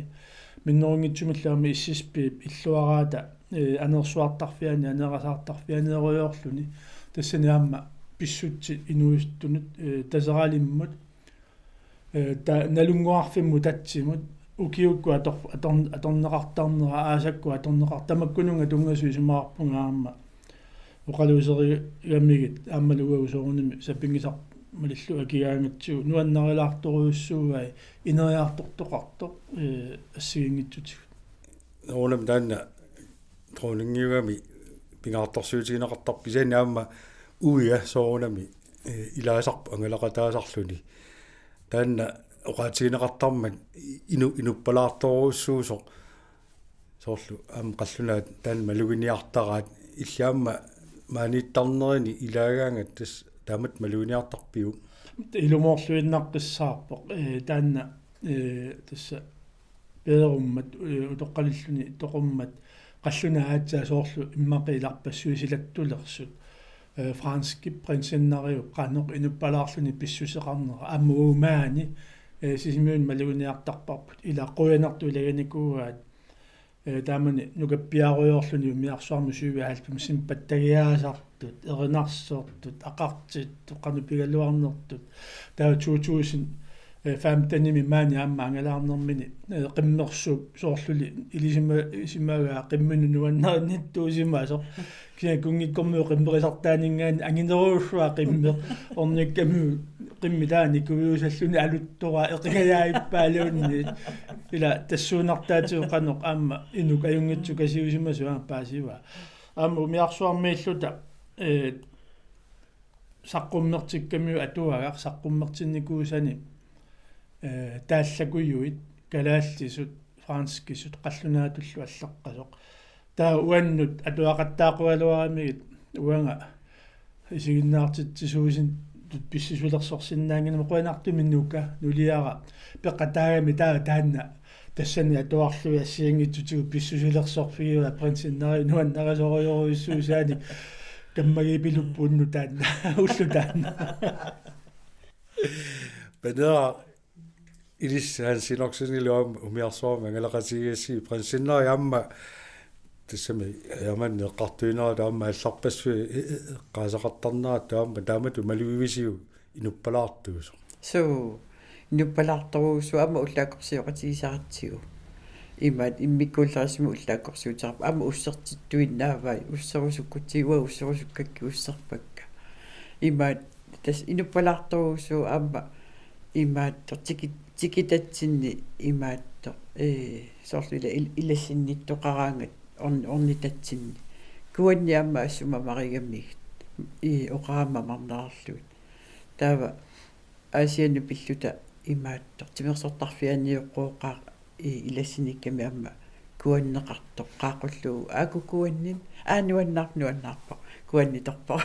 minnerunngitsumillu aamma S S P-p illuaraata, ee, anersuartarfiani, aneerasaartarfiani erujoorluni, tassani aamma pissutsit inuusuttunut, ee, Taseralimmut, ee, ta-, Nalunnguarfimmut tatsimut, ukiukkut ator-, ator-, atorneqartarnera, aasakkut atorneqar-, tamakkununnga tunngasut isumaqarpunga aamma oqaluuserigamigit aammalu uagut soorunami sapinngisaq malillugu akigaangatsigu nuannarilaartorujussuugai ineriartortoqartoq, ee, assigiinngitsutigut. Soorunami taanna dronningiugami pingaartorsiutigineqartarpoq kisianni aamma uia soorunami, ee, ilaasarpoq angalaqataasarluni. Taanna oqaatigineqartarmat inu-, inuppalaartorujussuusoq soorlu aamma qallunaat taanna maluginiartaraat illit aamma maaniittarnerini ilaagaangat tassa taamatut maluginiartarpiuk? Ilumoorluinnaqqissaarpoq, ee, taanna, ee, tassa peerummat, ee, utoqqalilluni toqummat qallunaat aatsaat soorlu immaqa ilarpassui silattulersut, ee, franskip prinsinneriup qanoq inuppalaarluni pissuseqarnera aamma uagut maani, ee, Sisimiuni maluginiartarparput, ilaa qujanartumik ilaginikuuaat, ee, taamani nukappiarujoorluni umiarsuarmi syvoghalvfemsimi pattagiaasartut, erinarsortut, aqartittut, qanoq pigaluarnertut. Taava to tusind femtenimi maani aamma angalaarnermini, ee, qimmersuup soorluli ilisima-, isimagaa qimminut nuannarinnittuusimasoq. Kisianni kunngikkormiut qimmerisartaaninngaanniit anginerujussuaq qimmeq ornikkamiuk qimmit taanna nikuiusalluni aluttoraa eqigajaavippaaluunniit. Ilaa tassuunartaatigut qanoq aamma inuk ajunngitsukasiusimasoq aamma paasivaa. Aamma umiarsuarmiilluta, ee, saqqummertikkamiuk atuagaq saqqummertinnikuusani, ee, taallakujuit kalaallisut, franskisut, qallunaatullu allaqqasoq. Taava uannut atuaqattaaqugaluaramigit uanga isiginnaartitsisuusinni pissusilersorsinnaannginnama qujanartumik nuka nuliara peqataagami taava taanna tassani atuarlugit assigiinngitsutigut pissusilersorfigivaat prinsinneri nuannarisorujorujussuusaanik kammagiipiluppuunnut taanna ulloq taanna. Panera ilissi Hans Enoksenillu aamma umiarsuarmi angalaqatigigassiuk prinsinneri aamma Tassami aamma eqqartuinerata aamma allarpassuit e-, e-, eqqaasaqartarnerat aamma taamatut malugivisiuk inuppalaartuusoq? Suu, inuppalaartorujussuuvoq aamma ullaakkorsioqatigisaratsigu. Imaat immikkuullarissamik ullaakkorsiuteqarpoq aamma ussertittuinnaavai, usserusukkutsigu uanga usserusukkakkit usserpakka. Imaat tassa inuppalaartorujussuuvoq aamma imaattoq tiki-, tikitatsinni imaattoq, ee, soorlu ila il-, ilassinnittoqaraangat orn-, ornitatsinni. Kuanni aamma assut mamarigamigit, ee, oqarama mamarnerarlugit. Taava Aasiannut pilluta imaattoq timersortarfianioqqooqaaq i-, ilassinikkami aamma kuanneqartoq qaaqqullugu aaku kuannin aa nuannaarpoq nuannaarpoq kuannitorpoq.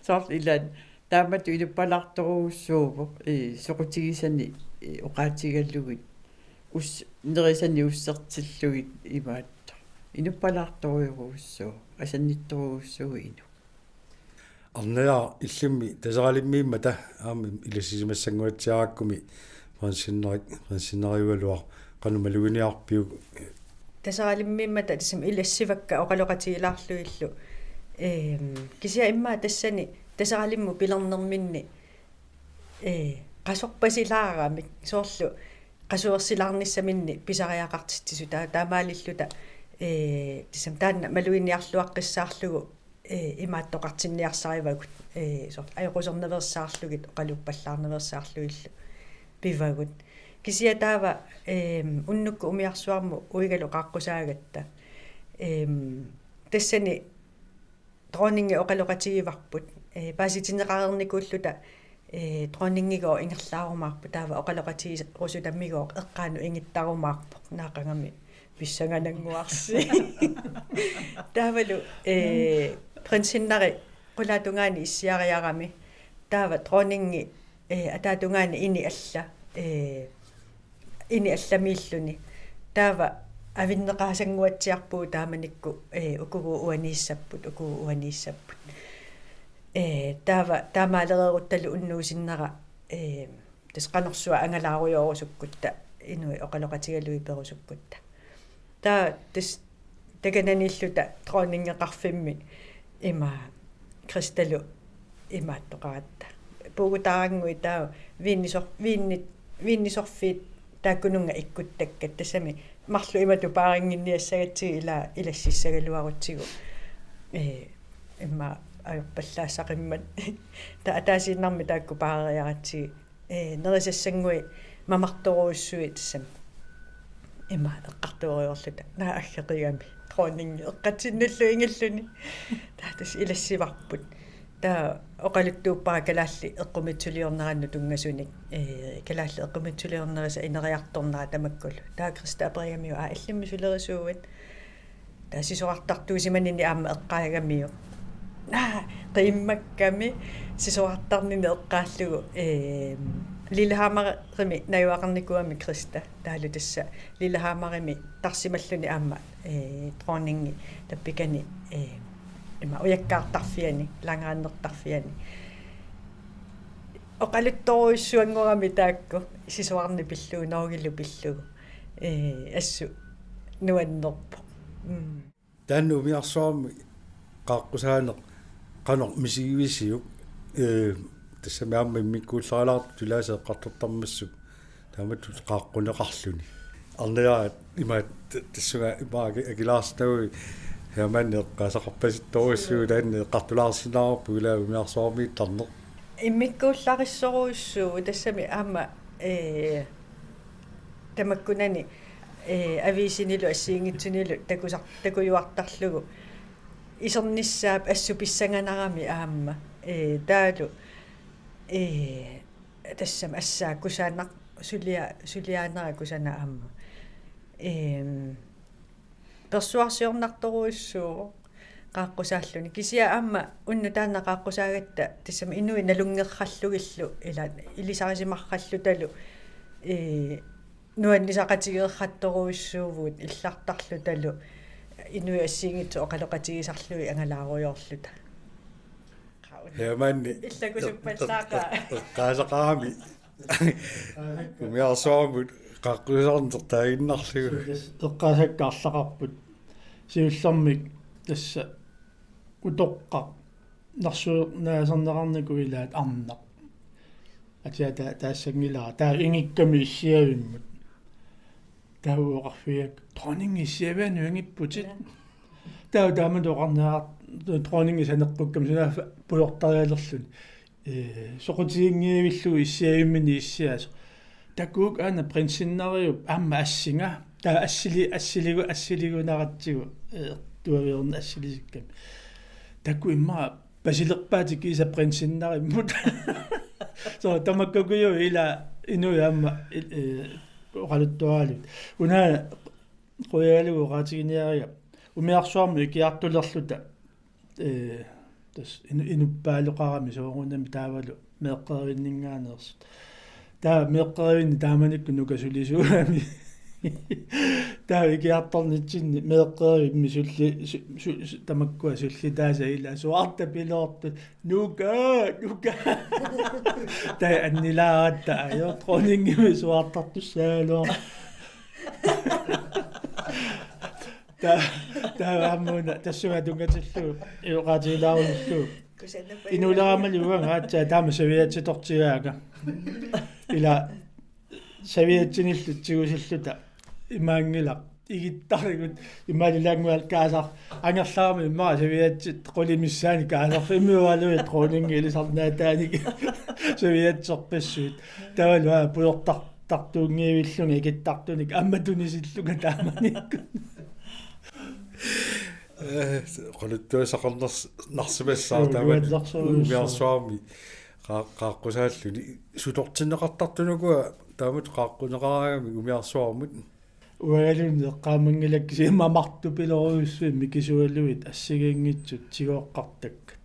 Soorlu ilaanni taamatut inuppalaartorujussuuvoq i-, soqutigisani i-, oqaatigalugit us-, nerisani ussertillugit imaattoq. Inuppalaartorujorujussuuvoq asannittorujussuuvoq inuk. Arnajaaq, illimmi Taseralimmiimmata aamma ilassisimassannguatsiarakkumi prinsinneri-, prinsinneriugaluaq qanoq maluginiarpiuk? Taseralimmiimmata tassami ilassivakka oqaloqatigilaarlugillu. Ehm, kisianni immaqa tassani Taseralimmut pilernerminni, ee, qasorpasilaaramik soorlu qasuersilaarnissaminni pisariaqartitsisut taa-, taamaalilluta, ee, tassami taanna maluginiarluaqqissaarlugu, ee, imaattoqartinniarsarivagut, ee, soorlu ajoqusernaveersaarlugit oqaluppallaarnaveersaarlugillu pivagut. Kisianni taava, eem, unnukkut umiarsuarmut uigalu qaaqqusaagatta. Eem, tassani dronningi oqaloqatigivarput, ee, paasitinneqareernikuulluta, ee, dronningigooq ingerlaarumaarpoq, taava oqaloqatigirusutamigooq eqqaanut ingittarumaarpoq, naaqagami pissanganannguarsi. Taavalu, ee, prinsinneri qulaatungaani issiariarami. Taava dronningi, ee, ataatungaani ini alla, ee, ini allamiilluni. Taava avinneqaasannguatsiarpugut taamanikkut, ee, ukuguup uaniissapput, ukuguup uaniissapput. Ee, taava taamaalereeruttalu unnuusinnera, ee, tassa qanorsuaq angalaarujorusukkutta, inuit oqaloqatigalugit perusukkutta. Taava tassa takananiilluta dronningeqarfimmi ima Kristalu imaattoqaratta. Puugutaarannguit taava viinnisor-, viinni-, viinnisorfiit taakkununnga ikkuttakkat, tassami marluk imatut paarinnginniassagatsigit ila ilassissagaluarutsigu. Ee, immaqa ajorpallaassaqimmat. Taava ataasiinnarmik taakku paareriaratsigit. Ee, nerisassannguit mamartorujussuit tassami. Ima eqqartuerujoorluta. Naa aggeqigami. Dronningi eqqatsinnullu ingilluni. Taava tassa ilassivarput. Taava oqaluttuuppara kalaallit eqqumiitsuliornerannut tunngasunik. Ee, kalaallit eqqumiitsuliornerisa ineriartornera tamakkulu. Taava Krista aperigamiuk: Aa, illimmi sulerisuuit? Taava sisorartartuusimanini aamma eqqaagamiuk. Naa, qiimmakkami sisorartarnini eqqaallugu, eem, Lillehammerimi najugaqarnikuugami Krista. Taavalu tassa Lillehammerimi tarsimalluni aamma, ee, dronningi tappikani, ee, ima ujakkaartarfiani, langrennertarfiani. Oqaluttorujussuanngorami taakku sisorarneq pillugu, Norgelu pillugu. Ee, assut nuannerpoq. Mm. Taanna umiarsuarmi qaaqqusaaneq qanoq misigivisiuk, ee, tassami aamma immikkuullaralaartut ilaasa eqqartortarmassuk taamatut qaaqquneqarluni. Arnajaaq, imaat t-, tassunga imaak aki-, akilaarsinnagu, Hermanni eqqaasaqarpasittorujussuuvoq, taanna eqqartulaarsinnaavarput ila umiarsuarmiittarneq. Immikkuullarissorujussuuvoq tassami aamma, ee, tamakkunani, ee, aviisinilu assigiinngitsunilu takusar-, takujuartarlugu. Isernissaap assut pissanganarami aamma. Ee, taavalu, ee, tassami assaat kusanaq, sulia-, suliaanera kusanaq aamma. Eem, persuarsiornartorujussuuvoq qaaqqusaalluni. Kisianni aamma unnuk taanna qaaqqusaagatta tassami inuit nalunngerrallugillu ila ilisarisimarrallutalu, ee, nuannisaqatigeerrattorujussuuvugut illartarlutalu inuit assigiinngitsut oqaloqatigisarlugit angalaarujoorluta. Hermanni illakusuppallaaqa. Eq-, eq-, eqqaasaqarami. Umiarsuarmut qaaqqusaarneq taaginnarlugu. Eqqaasakka arlaqarput. Siullermik tassa utoqqaq narsuernaasarneqarnikoq ilaat arnaq. Atia ta-, taassanngilara. Taava ingikkami issiavimmut. Taava oqarfigaakka: "Dronning, issiavianut ingipputit." Taava taamatut oqarnerat dronningi saneqqukkami sunaaffa pujortarialerluni. Ee, soqutiginngivillugu issiavimminni issiasoq. Takuuk aana prinsinnariup aamma assinga. Taava assili-, assiligu-, assiliguniaratsigu, ee, tuaviorneq assilisikkami. Takuuk immaqa pasilerpaatit kiisa prinsinnarimmut. So, tamakkuuku ila inuit aamma, ee, oqaluttuaralugu. Una qujalugu oqaatiginiariga umiarsuarmi ikiartulerluta, ee, tassa inu-, inuppaaloqarami soorunami taavalu meeqqerivinninngaanneersut. Taava meeqqerivinni taamanikkut nuka sulisuugami. Taava ikiartornitsinni meeqqerivimmi sulli-, su-, su-, su-, tamakkua sullitaasa ila suaartapiloortut: "Nuka, nuka." Taava annilaaratta ajo dronningimi suaartartussaagaluartoq. Ta-, taava aamma una tassunga tunngatillugu, oqaatigilaarullugu. Kusanna inuuleramali uanga aatsaat taama serviettitortigaanga. Ila serviettinillu tigusilluta imaanngilaq igittarigut imaalilaannguaq kaasar angerlarami immaqa serviettit qulit missaanni kaasarfimmiualuit dronningi ilisarnaataanik servietterpassuit. Taavalu aa pujortar-, tartuunngivillunga ikittartunik aamma tunisillunga taamanikkut. Ee, oqaluttuassaqarnars-, narsimassaaq. Joo, taamani umiarsuarmi. Umiarsuarmi qaa-, qaaqqusaalluni. Sutortinneqartartunukua taamatut qaaqquneqaraangamik umiarsuarmut. Uangaluunniit eqqaamanngilakka kisianni mamartupilorujussuit mikisualuit assigiinngitsut tigooqqartakkat.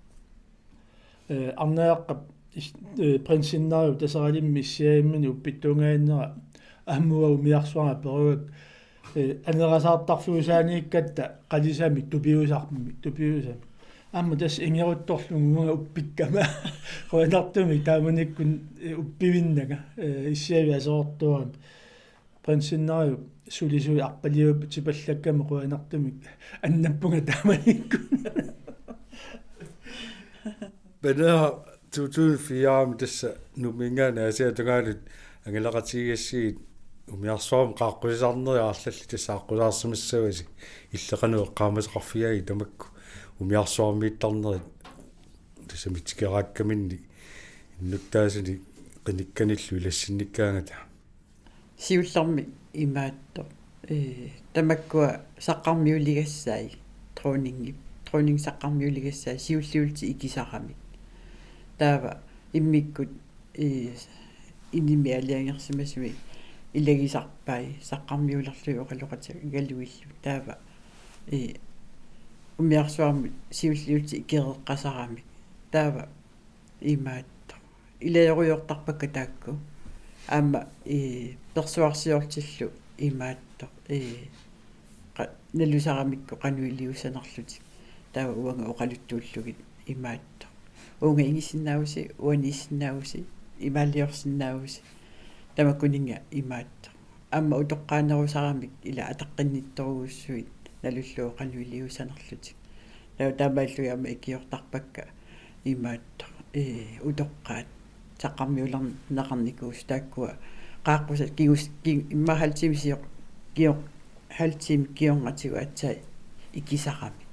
Ee, Arnaaqqap is-, ee, prinsinnariup Taseralimmi issiavimminik uppittuungaannera aamma umiarsuarmi aperugakku, ee, anerasaartarfiusaaniikkatta qalisamik tupiusarmi, tupiusamik. Aamma tassa ingeruttorlugu uanga uppikkama. Qujanartumik taamanikkut, ee, uppivinnanga, ee, issiavik aserortuarami. Prinsinnariup sulisui arpaliup tipallakkami qujanartumik annappunga taamanikkut. Banera to tusind fire-mi tassa Nuumminngaanniit Aasiaat tungaanut angalaqatigigassiit umiarsuarmi qaaqqusisarnerit arlallit tassa aaqqusaarsimassavasi, illit qanoq eqqaamasaqarfigaagit tamakku umiarsuarmiittarnerit? Tassa mitsikeraakkaminni innuttaasunik qinikkanillu ilassinnikkaangata. Siullermik imaattoq. Ee, tamakkua saqqarmiuligassai, dronningi, dronning saqqarmiuligassai siulliullutik ikisaramik. Taava immikkut, ee, inimik aalajangersimasumik ilagisarpai saqqarmiulerlugit oqaloqatigalugillu. Taava, ee, umiarsuarmut siulliullutik ikereqqasaramik. Taava imaattoq. Ilajorujoortarpakka taakku. Aamma, ee, persuarsiortillu imaattoq. Ee, qa-, nalusaramikku qanoq iliussanerlutik. Taava uanga oqaluttuullugit imaattoq: "Uunga ingissinnaavusi, uaniissinnaavusi, imaaliorsinnaavusi." Tamakkuninnga imaattoq. Aamma utoqqaanerusaramik ila ataqqinnittorujussuit nalullugu qanoq iliussanerlutik. Taava taamaallugit aamma ikiortarpakka imaattoq, ee, utoqqaat saqqarmiulerneqarnikuusut taakkua qaaqqusat kigus-, ki-, immaqa halv time sioq-, kio-, halv time kingornatigut aatsaat ikisaramik.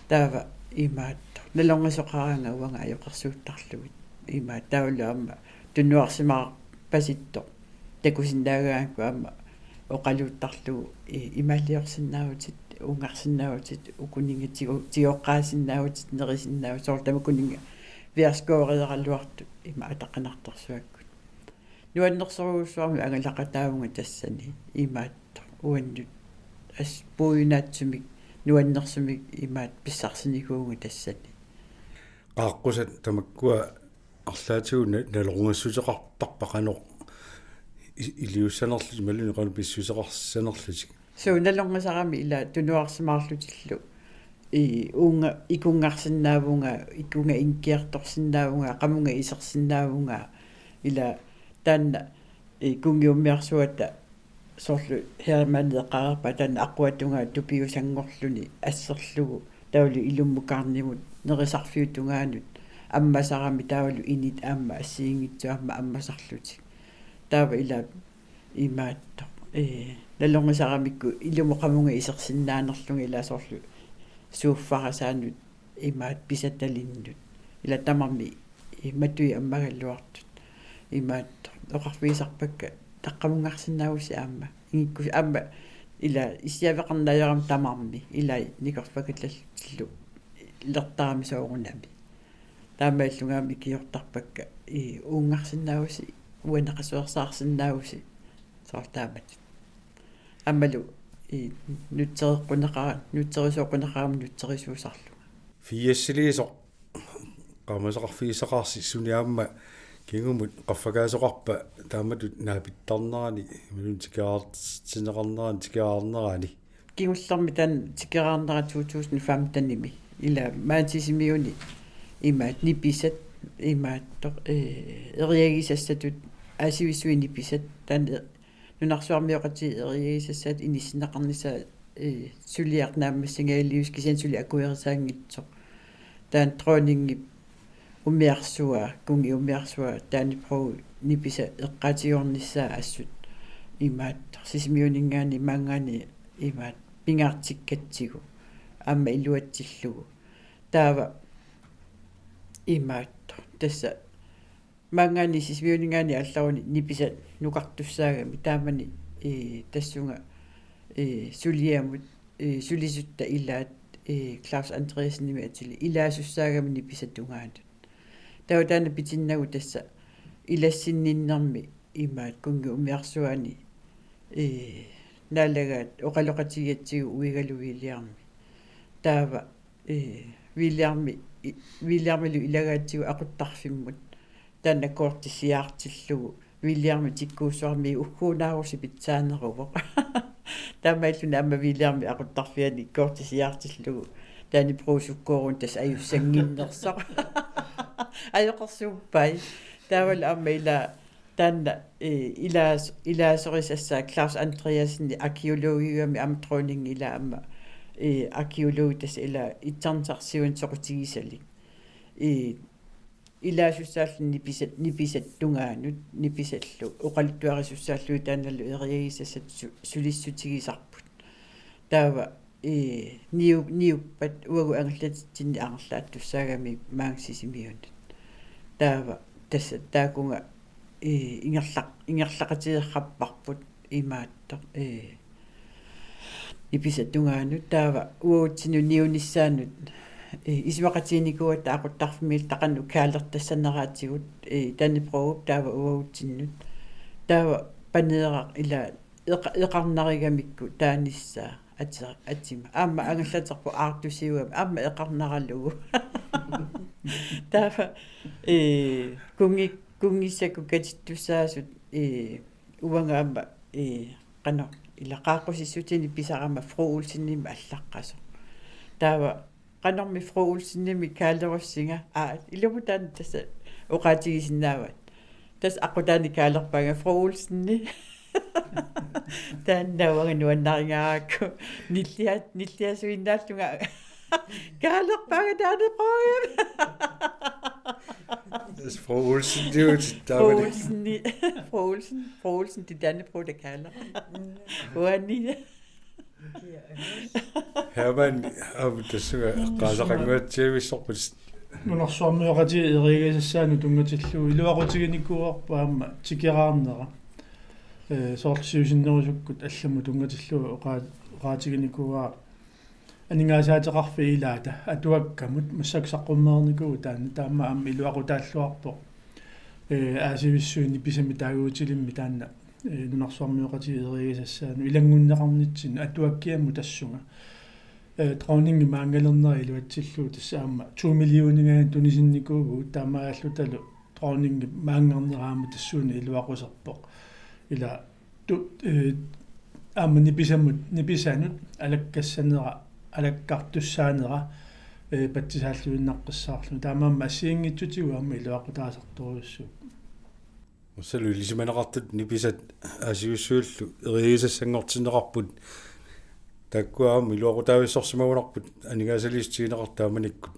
Taava imaattoq nalornisoqaraangat uanga ajoqersuuttarlugit. Imaattoq taavalu aamma tunuarsimaarpasittoq takusinnaagaangakku aamma oqaluuttarlugu, i-, imaaliorsinnaavutit, uungarsinnaavutit, ukuninnga tigo-, tigoqqaasinnaavutit, nerisinnaavutit, soorlu tamakkuninnga viaskoriaraluartut ima ataqqinartorsuakkut. Nuannersorujussuarmik angalaqataavunga tassani imaattoq uannut as-, puiunaatsumik nuannersumik imaattoq pissarsinikuuvunga tassani. Qaaqqusat tamakkua arlaatigut na-, nalornissuteqartarpakka qanoq i-, iliussanerlutik imaluunniit qanoq pissuseqarsanerlutik. Suu, nalornisarami ila tunuarsimaarlutillu. I-, uunga ikunngarsinnaavunga, ikunga inkiartorsinnaavunga, qamunga isersinnaavunga, ila taanna, i-, kunngiummiarsuata Soorlu Hermann eqqareerpaa taanna aquatungaa tupiusanngorluni asserlugu taavalu ilummukarnimut nerisarfiup tungaanut ammasarami taavalu init aamma assigiinngitsut aamma ammasarlutik. Taava ila imaattoq, ee, nalornisaramikku ilumut qamunga isersinnaanerlunga ila soorlu suuffarasaanut imaat pisatalinnut. Ila tamarmik, ee, matui ammagaluartut. Imaattoq oqarfigisarpakka taqqamungarsinnaavusi aamma. Ingikkus aamma ila issiaveqarneq ajorami tamarmi. Ila nikorfakatallu lertarami soorunami. Taamaalillunga aamma ikiortarpakka, ee, uungarsinnaavusi, uani qasuersaarsinnaavusi. Soorlu taamatut. Aammalu, ee, nutsereqquneqara-, nutserisooqquneqarama nutserisuusarlunga. Fiasiliisoq qaamasaqarfigissaqaarsi suni aamma kingumut qaffakaasoqarpa taamatut naapittarnerani, imaluunniit tikeraartinneqarnerani, tikeraarnerani. Kingullermi taanna tikeraarnera to tusind femtenimi. Ila maani Sisimiuni imaat nipisat, imaattoq, ee, eriagisassatut aasivissuit nipisat, taanna nunarsuarmioqatigiit eriagisassat inissinneqarnissaat, ee, suliaq naammassingajaliussaaq kisianni suli akuerisaanngitsoq. Taanna dronningip umiarsua, kunngi umiarsua, Dannebrog nipisat eqqaatigoornissaat assut imaattoq Sisimiuninngaanniit maanngaanniit imaattoq pingaartikkatsigu aamma iluatsillugu. Taava imaattoq tassa maanngaanniit Sisimiuninngaanniit aallaruni nipisat nukartussaagamik taamani, ee, tassunga, ee, suliamut, ee, sulisutta ilaat, ee, Claus Andreassenimik atilik ilaasussaagami nipisap tungaanut. Taava taanna pitinnagu tassa ilassinninnermi imaat kunngi umiarsuani, ee, naalagaat oqaloqatigigatsigu uigalu Williami. Taava, ee, Williami, i-, Williamilu ilagaatsigu aquttarfimmut. Taanna korti siaartillugu Williami tikkuussuarmi ugguunaarusi pitsaaneruvoq. Taamaalilluni aamma Williami aquttarfiani korti siaartillugu Dannebrog sukkoorun tassa ajussannginnersoq. Ajoqersuuppai. Taavalu aamma ila taanna, ee, ilaas-, ilaasorisassaat Claus Andreassenip arkæologigami aamma dronningi ila aamma, ee, arkæologi tassa ila itsarnisarsiuan soqutigisalik. Ee, ilaasussaalluni nipisat, nipisat tungaanut, nipisallu oqaluttuarisussaallutik taannalu eriagisassat su-, sulissutigisarput. Taava, ee, niu-, niuppat uagut angallatitsinni angerlaattussaagami maanga Sisimiunut. Taava tassa taakunga, ee, ingerlaq-, ingerlaqatigeqqapparput imaattoq, ee, nipisap tungaanut taava uagutsinnut niunissaannut, ee, isumaqatiginikuugatta aquttarfimmiilluta qanoq kaalertassaneraatigut, ee, Dannebrogip taava uagutsinnut. Taava Paneeraq ila eqa-, eqarnarigamikku taanissaa ati-, atima. Aamma angallaterpoq aartusiugami, aamma eqarnaralugu. Taava, ee, kunngi-, kunngissakka katittussaasut, ee, uanga aamma, ee, qanoq, ila qaaqqusissutinik pisarama Fru Olsenimik allaqqasoq. Taava qanormi Fru Olsenimik kaalerussinga, aa, ilumut taanna tassa oqaatigisinnaavat. Tassa aqqutaani kaalerpaanga Fru Olseni. Taanna uanga nuannarigakku. Nillia-, nilliasuinnaallunga. Kaalerpaanga taanna poem. Tassa Fru Olseniutit Fru taamani. Olseni, Fru Olsen, Fru Olsen, det er Dannebrog, der kalder. Uani. Hermann, aamma tassunga eqqaasaqannguatsiavissorput. Nunarsuarmioqatigiit eriagisassaanut tunngatillugu iluaqutiginikuuarput aamma tikeraarnera. Ee, soorlu siusinnerusukkut allamut tunngatillugu oqaa-, oqaatiginikuuara aningaasaateqarfiit ilaata atuakkamut massakkut saqqummereernikuuvoq taanna, taama aamma iluaqutaalluarpoq. Ee, aasivissuit nipisamik taaguutilimmik taanna, ee, nunarsuarmioqatigiit eriagisassaanut ilanngunneqarnitsinni atuakkiamut tassunga. Ee, dronningi maanngalernerat iluatsillugu tassa aamma to millioningaanniit tunisinnikuuvugut, taamaallutalu dronningip maanngarnera aamma tassuuna iluaquserpoq. Ila tu-, ee, aamma nipisamut, nipisanut alakkassanera, alakkartussaanera, ee, patsisaalluinnaqqissaarluni. Taamaammat assigiinngitsutigut aamma iluaqutaasartorujussuupput. Massalu ilisimaneqartut nipisat Aasivissuillu erigisassanngortinneqarput. Taakkua aamma iluaqutaavissorsimagunarput aningaasaliissutigineqartut taamanikkut.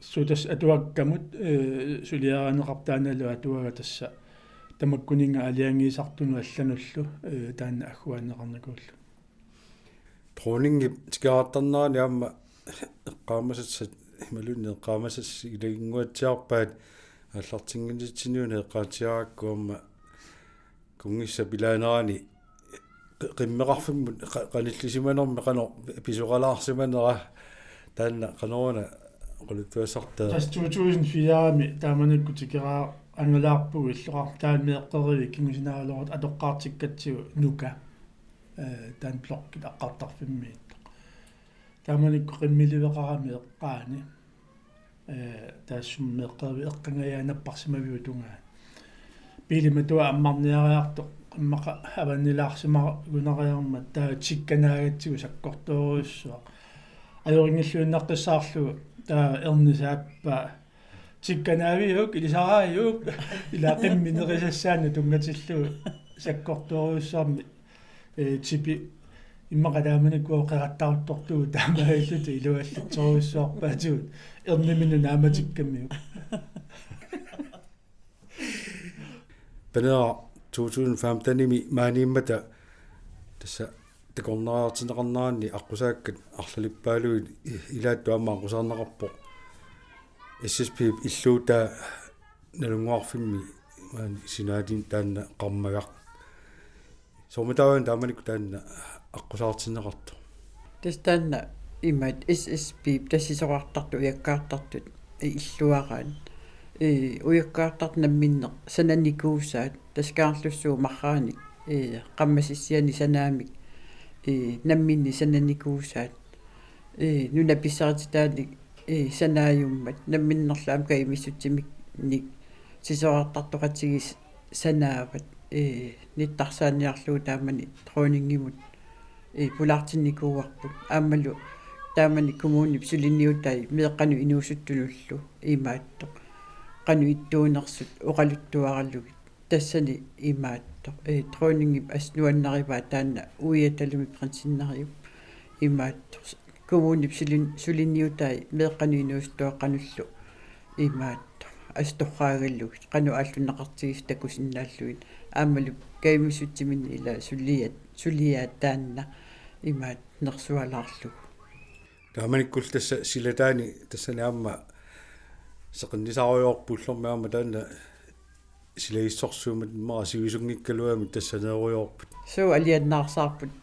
Suut tassa atuakkamut, eh, suliarineqartut taannalu atuagaq tassa tamakkuninnga aalajangiisartunut allanullu, eh, taanna agguaanneqarnikuullugu. Dronningip tikeraartarnerani aamma eqqaamasassat imaluunniit eqqaamasassat ilaginnguatsiarpaat aallartinnginnitsinniuna eqqaatsiarakku aamma kunngissap ilaanerani qi-, qimmeqarfimmut qa-, qanillisimanermi qanoq pisoqalaarsimanera taanna qanoruna oqaluttuassartaa. Tassa to tusind fire-mi taamanikkut tikeraangalaarpugut illoqartaani meeqqerivik kingusinaagaluarutta atoqqaartikkatsigu Nuka. Eh, taanna blokkit aqqartarfimmiittoq. Taamanikkut qimmiliveqarami eqqaani. Eh, taassuma meeqqerivik eqqangajaat napparsimaviup tungaanut. Biilimatua ammarniariartoq immaqa avannilaarsimagunariarmat taava tikkanaagatsigu sakkortoorujussuaq. Ajorinngilluinnaqqissaarlugu taava ernisaappaa. Tikkanaaviuk, ilisaraajuk, ila qimmeq nerisassaanut tunngatillugu sakkortoorujussuarmik, eh, tipi immaqa taamanikkut oqerattaruttortugut taamaalilluta iluallatsorujussuarpaatigut erniminnut naamatikkamiuk. Panera to tusind femten-imi maaniimmata tassa takornariartinneqarneranni aqqusaakkat arlalippaalugit i-, ilaattut aamma aqqusaarneqarpoq. S S P-p illuutaa Nalunnguarfimmi maani sinaatigut taanna qarmagaq. Soormitaava taamanikkut taanna aqqusaartinneqartoq? Tassa taanna imaat S S P-p tassa sisorartartut ujakkaartartut illuaraat. Ee, ujakkaartartut namminneq sananikuusaat, tassa Kangerlussuup marraanik, ee, qammasissianik sanaamik, ee, namminneq sananikuusaat. Ee, nunap pissarititaanik, ee, sanaajummat, namminnerlu aamma kajumissutsiminnik sisorartartoqatigiit sanaavat, ee, nittarsaanniarlugu taamani dronningimut, ee, pulaartinnikuuarput. Aammalu taamani kommunip suliniutai meeqqanut inuusuttunullu imaattoq qanoq ittuunersut oqaluttuaralugit. Tassani imaattoq, ee, dronningip assut nuannarivaa taanna uiatalumi prinsinneriup imaattoq. Kommunip sulin-, suliniutai meeqqanut inuusuttuaqqanullu imaattoq assut torraagalugit qanoq aallunneqartigisoq takusinnaallugit aammalu kajumissutsiminnik ila suliat-, suliaat taanna imaattoq nersualaarlugu. Taamanikkullu tassa silataani tassani aamma seqinnisarujoorput ullormi aamma taanna silagissorsuummat immaqa sivisunngikkaluamik tassaneerujoorput. Suu aliannaarsaarput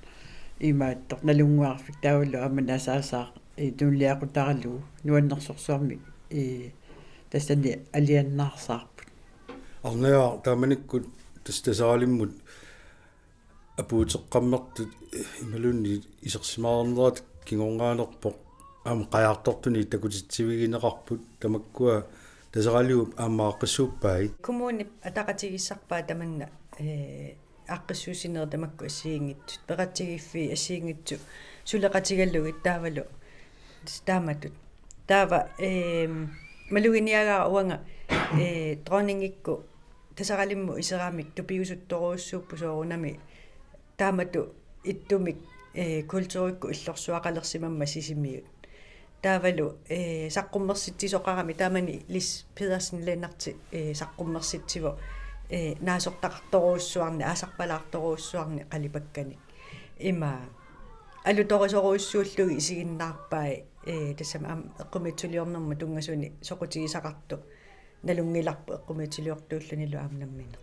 imaattoq Nalunnguarfik taavalu aamma Nasaasaaq, ee, tunuliaqutaralugu nuannersorsuarmik, ee, tassani aliannaarsaarput. Arnajaq taamanikkut tassa Taseralimmut apuuteqqammertut imaluunniit isersimaarnerat kingornaanerpoq aamma qajartortunik takutitsivigineqarput tamakkua Taseraliup aamma aaqqissuuppai. Kommunip ataqatigiissarpaa tamanna, ee, aaqqissuussinerit tamakku assigiinngitsut, peqatigiiffiit assigiinngitsut suleqatigalugit taavalu taamatut. Taava, ee, maluginiagara uanga, ee, dronningikkut Taseralimmut iseramik tupigusuttorujussuupput soorunami taamatut ittumik, ee, kulturikkut illorsuaqalersimammat Sisimiut. Taavalu, ee, saqqummersitsisoqarami taamani Lis Pedersen Lennert, ee, saqqummersitsivoq, ee, naasortaqartorujussuarnik, aasarpalaartorujussuarnik qalipakkanik. Ima alutorisorujussuullugit isiginnaarpai, ee, tassami aamma eqqumiitsuliornermut tunngasunik soqutigisaqartoq nalunngilarput eqqumiitsuliortuullunilu aamma nammineq.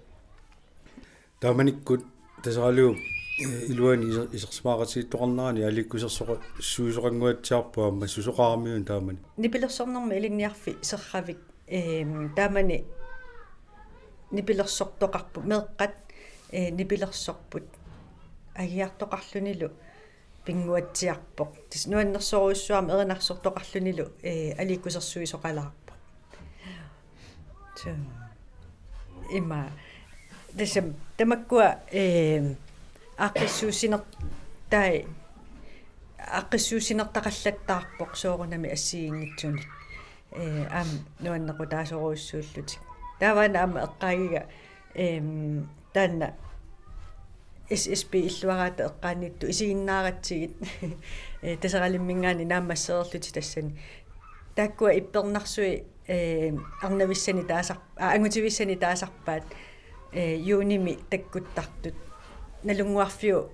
Taamanikkut Taseraliup, ee, iluani iser-, isersimaaqatigiittoqarnerani aliikkusersoqa-, suisoqannguatsiarpoq aamma susoqaramiuk taamani? Nipilersornermut Ilinniarfik Serravik, eem, taamani nipilersortoqarput, meeqqat, ee, nipilersorput agiartoqarlunilu pinnguatsiarpoq. Tassa nuannersorujussuarmik erinarsortoqarlunilu, ee, aliikkusersuisoqalaarpoq. Suu. Ima. Tassami tamakkua, ee, aaqqissuussinertai, aaqqissuussinertaqallattaarpoq soorunami assigiinngitsunik. Ee, aamma nuannequtaasorujussuullutik. Taava una aamma eqqaagiga Ehm, taanna S S P illuaraata eqqaaniittoq isiginnaaratsigit, eh, Taseralimminngaanniit naammassereerlutik tassani. Taakkua ippernarsui, eh, arnavissani taasar-, aa, angutivissani taasarpaat, eh, juunimi takkuttartut. Nalunnguarfiup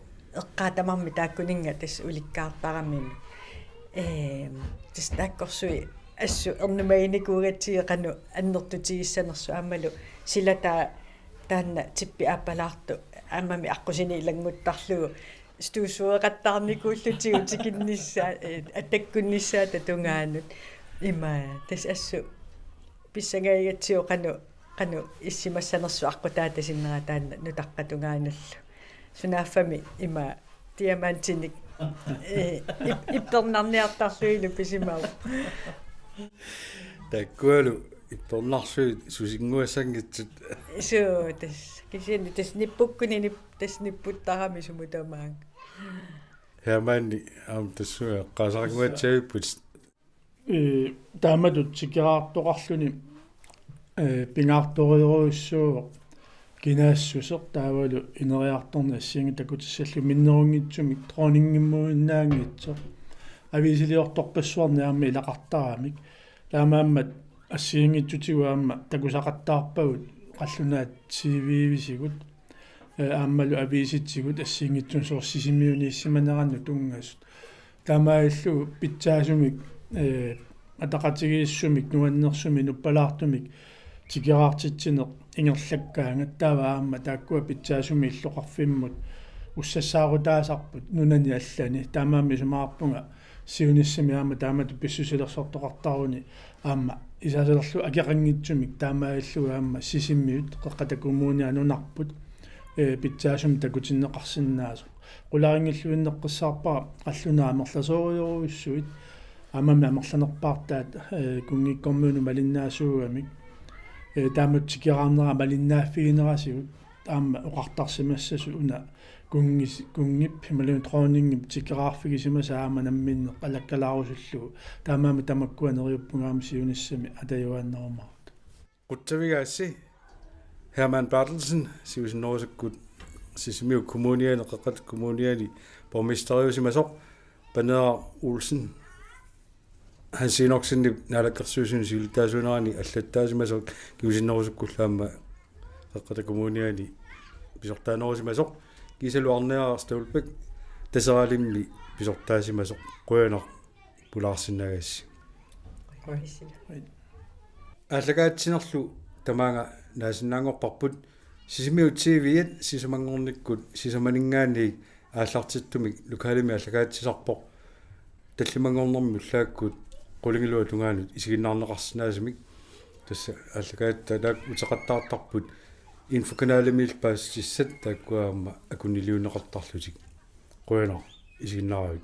eqqaa tamarmik taakkuninnga tassa ulikkaartaramigit. Ehm, tassa taakkorsui assut ernumaginikuugatsigit qanoq annertutigissanersut aammalu silataa taanna tippi aappalaartoq aammami aqqusineq ilannguttarlugu støvsugeqattaarnikuullutigu tikinnissaa, eh, atakkunnissaata tungaanut. Ima tassa assut pissangagigatsigu qanoq, qanoq issimassanersut aqqutaata sinnera taanna nutaqqap tungaanullu. Sunaaffami ima diamantinik, eh, ip-, ippernarniartarlugulu pisimavoq. Taakkualu ippernarsuit susinnguassanngitsut. Suu, tassa. Kisianni tassa nippukkuni nip-, tassa nipputtarami sumut tamaanga. Hermanni, aamma tassunga eqqaasarinnguatsiarput. Ee, taamatut tikeraartoqarluni, ee, pingaartorujussuuvoq kinaassuseq taavalu ineriartorneq assigiinngitsut takutissallugu minnerunngitsumik dronningimmuinnaanngitsoq. Aviisiliortorpassuarnik aamma ilaqartaramik. Taamaammat assigiinngitsutigut aamma takusaqattaarpagut qallunaat T V-visigut, ee, aammalu aviisitigut assigiinngitsunik soorlu Sisimiuniissimanerannut tunngasut. Taamaalillutik pitsaasumik, ee, ataqatigiissumik, nuannersumik, nuppalaartumik tikeraartitsineq ingerlakkaangat taava aamma taakkua pitsaasumik illoqarfimmut ussassaarutaasarput nunani allani. Taamaammat isumaqarpunga siunissami aamma taamatut pissusilersortoqartaruni aamma isaasalerlu akeqanngitsumik taamaalillugu aamma Sisimiut Qeqqata Kommuniani nunarput, ee, pitsaasumik takutinneqarsinnaasoq. Qularinngilluinneqqissaarpara qallunaat amerlasoorujorujussuit aammami amerlanerpaartaat, ee, kunngikkormiunut malinnaasuugamik, ee, taamatut tikeraarnera malinnaaffiginerisigut aamma oqartarsimassasut una kunngis-, kunngip imaluunniit dronningip tikeraarfigisimasaa aamma namminneq alakkalaarusullugu. Taamaammat tamakkua neriuppunga aamma siunissami atajuaannerumaartut. Qutsavigaassi Hermann Berthelsen siusinnerusukkut Sisimiut Kommuniani, Qeqqata Kommuniani borgmesteriusimasoq, Paneeraq Olsen Hans Enoksenip naalakkersuisuni siulittaasuunerani allattaasimasoq kingusinnerusukkullu aamma Qeqqata Kommuniani pisortaanerusimasoq, kiisalu Arneeraq Stolbæk Taseralimmi pisortaasimasoq. Qujanaq pulaarsinnaagassi. Aallakaatitsinerlu tamaanga naasinnaanngorparput. Sisimiut T V-t sisamanngornikkut sisamaninngaanniit aallartittumik lokalimi aallakaatitsisarpoq. Tallimanngornermi ullaakkut qulingiluat tungaanut isiginnaarneqarsinnaasumik. Tassa aallakaatitaat taakku uteqattaartarput infokanalimiillu paasissutissat, taakkua aamma akunniliunneqartarlutik. Qujanaq isiginnaaravit.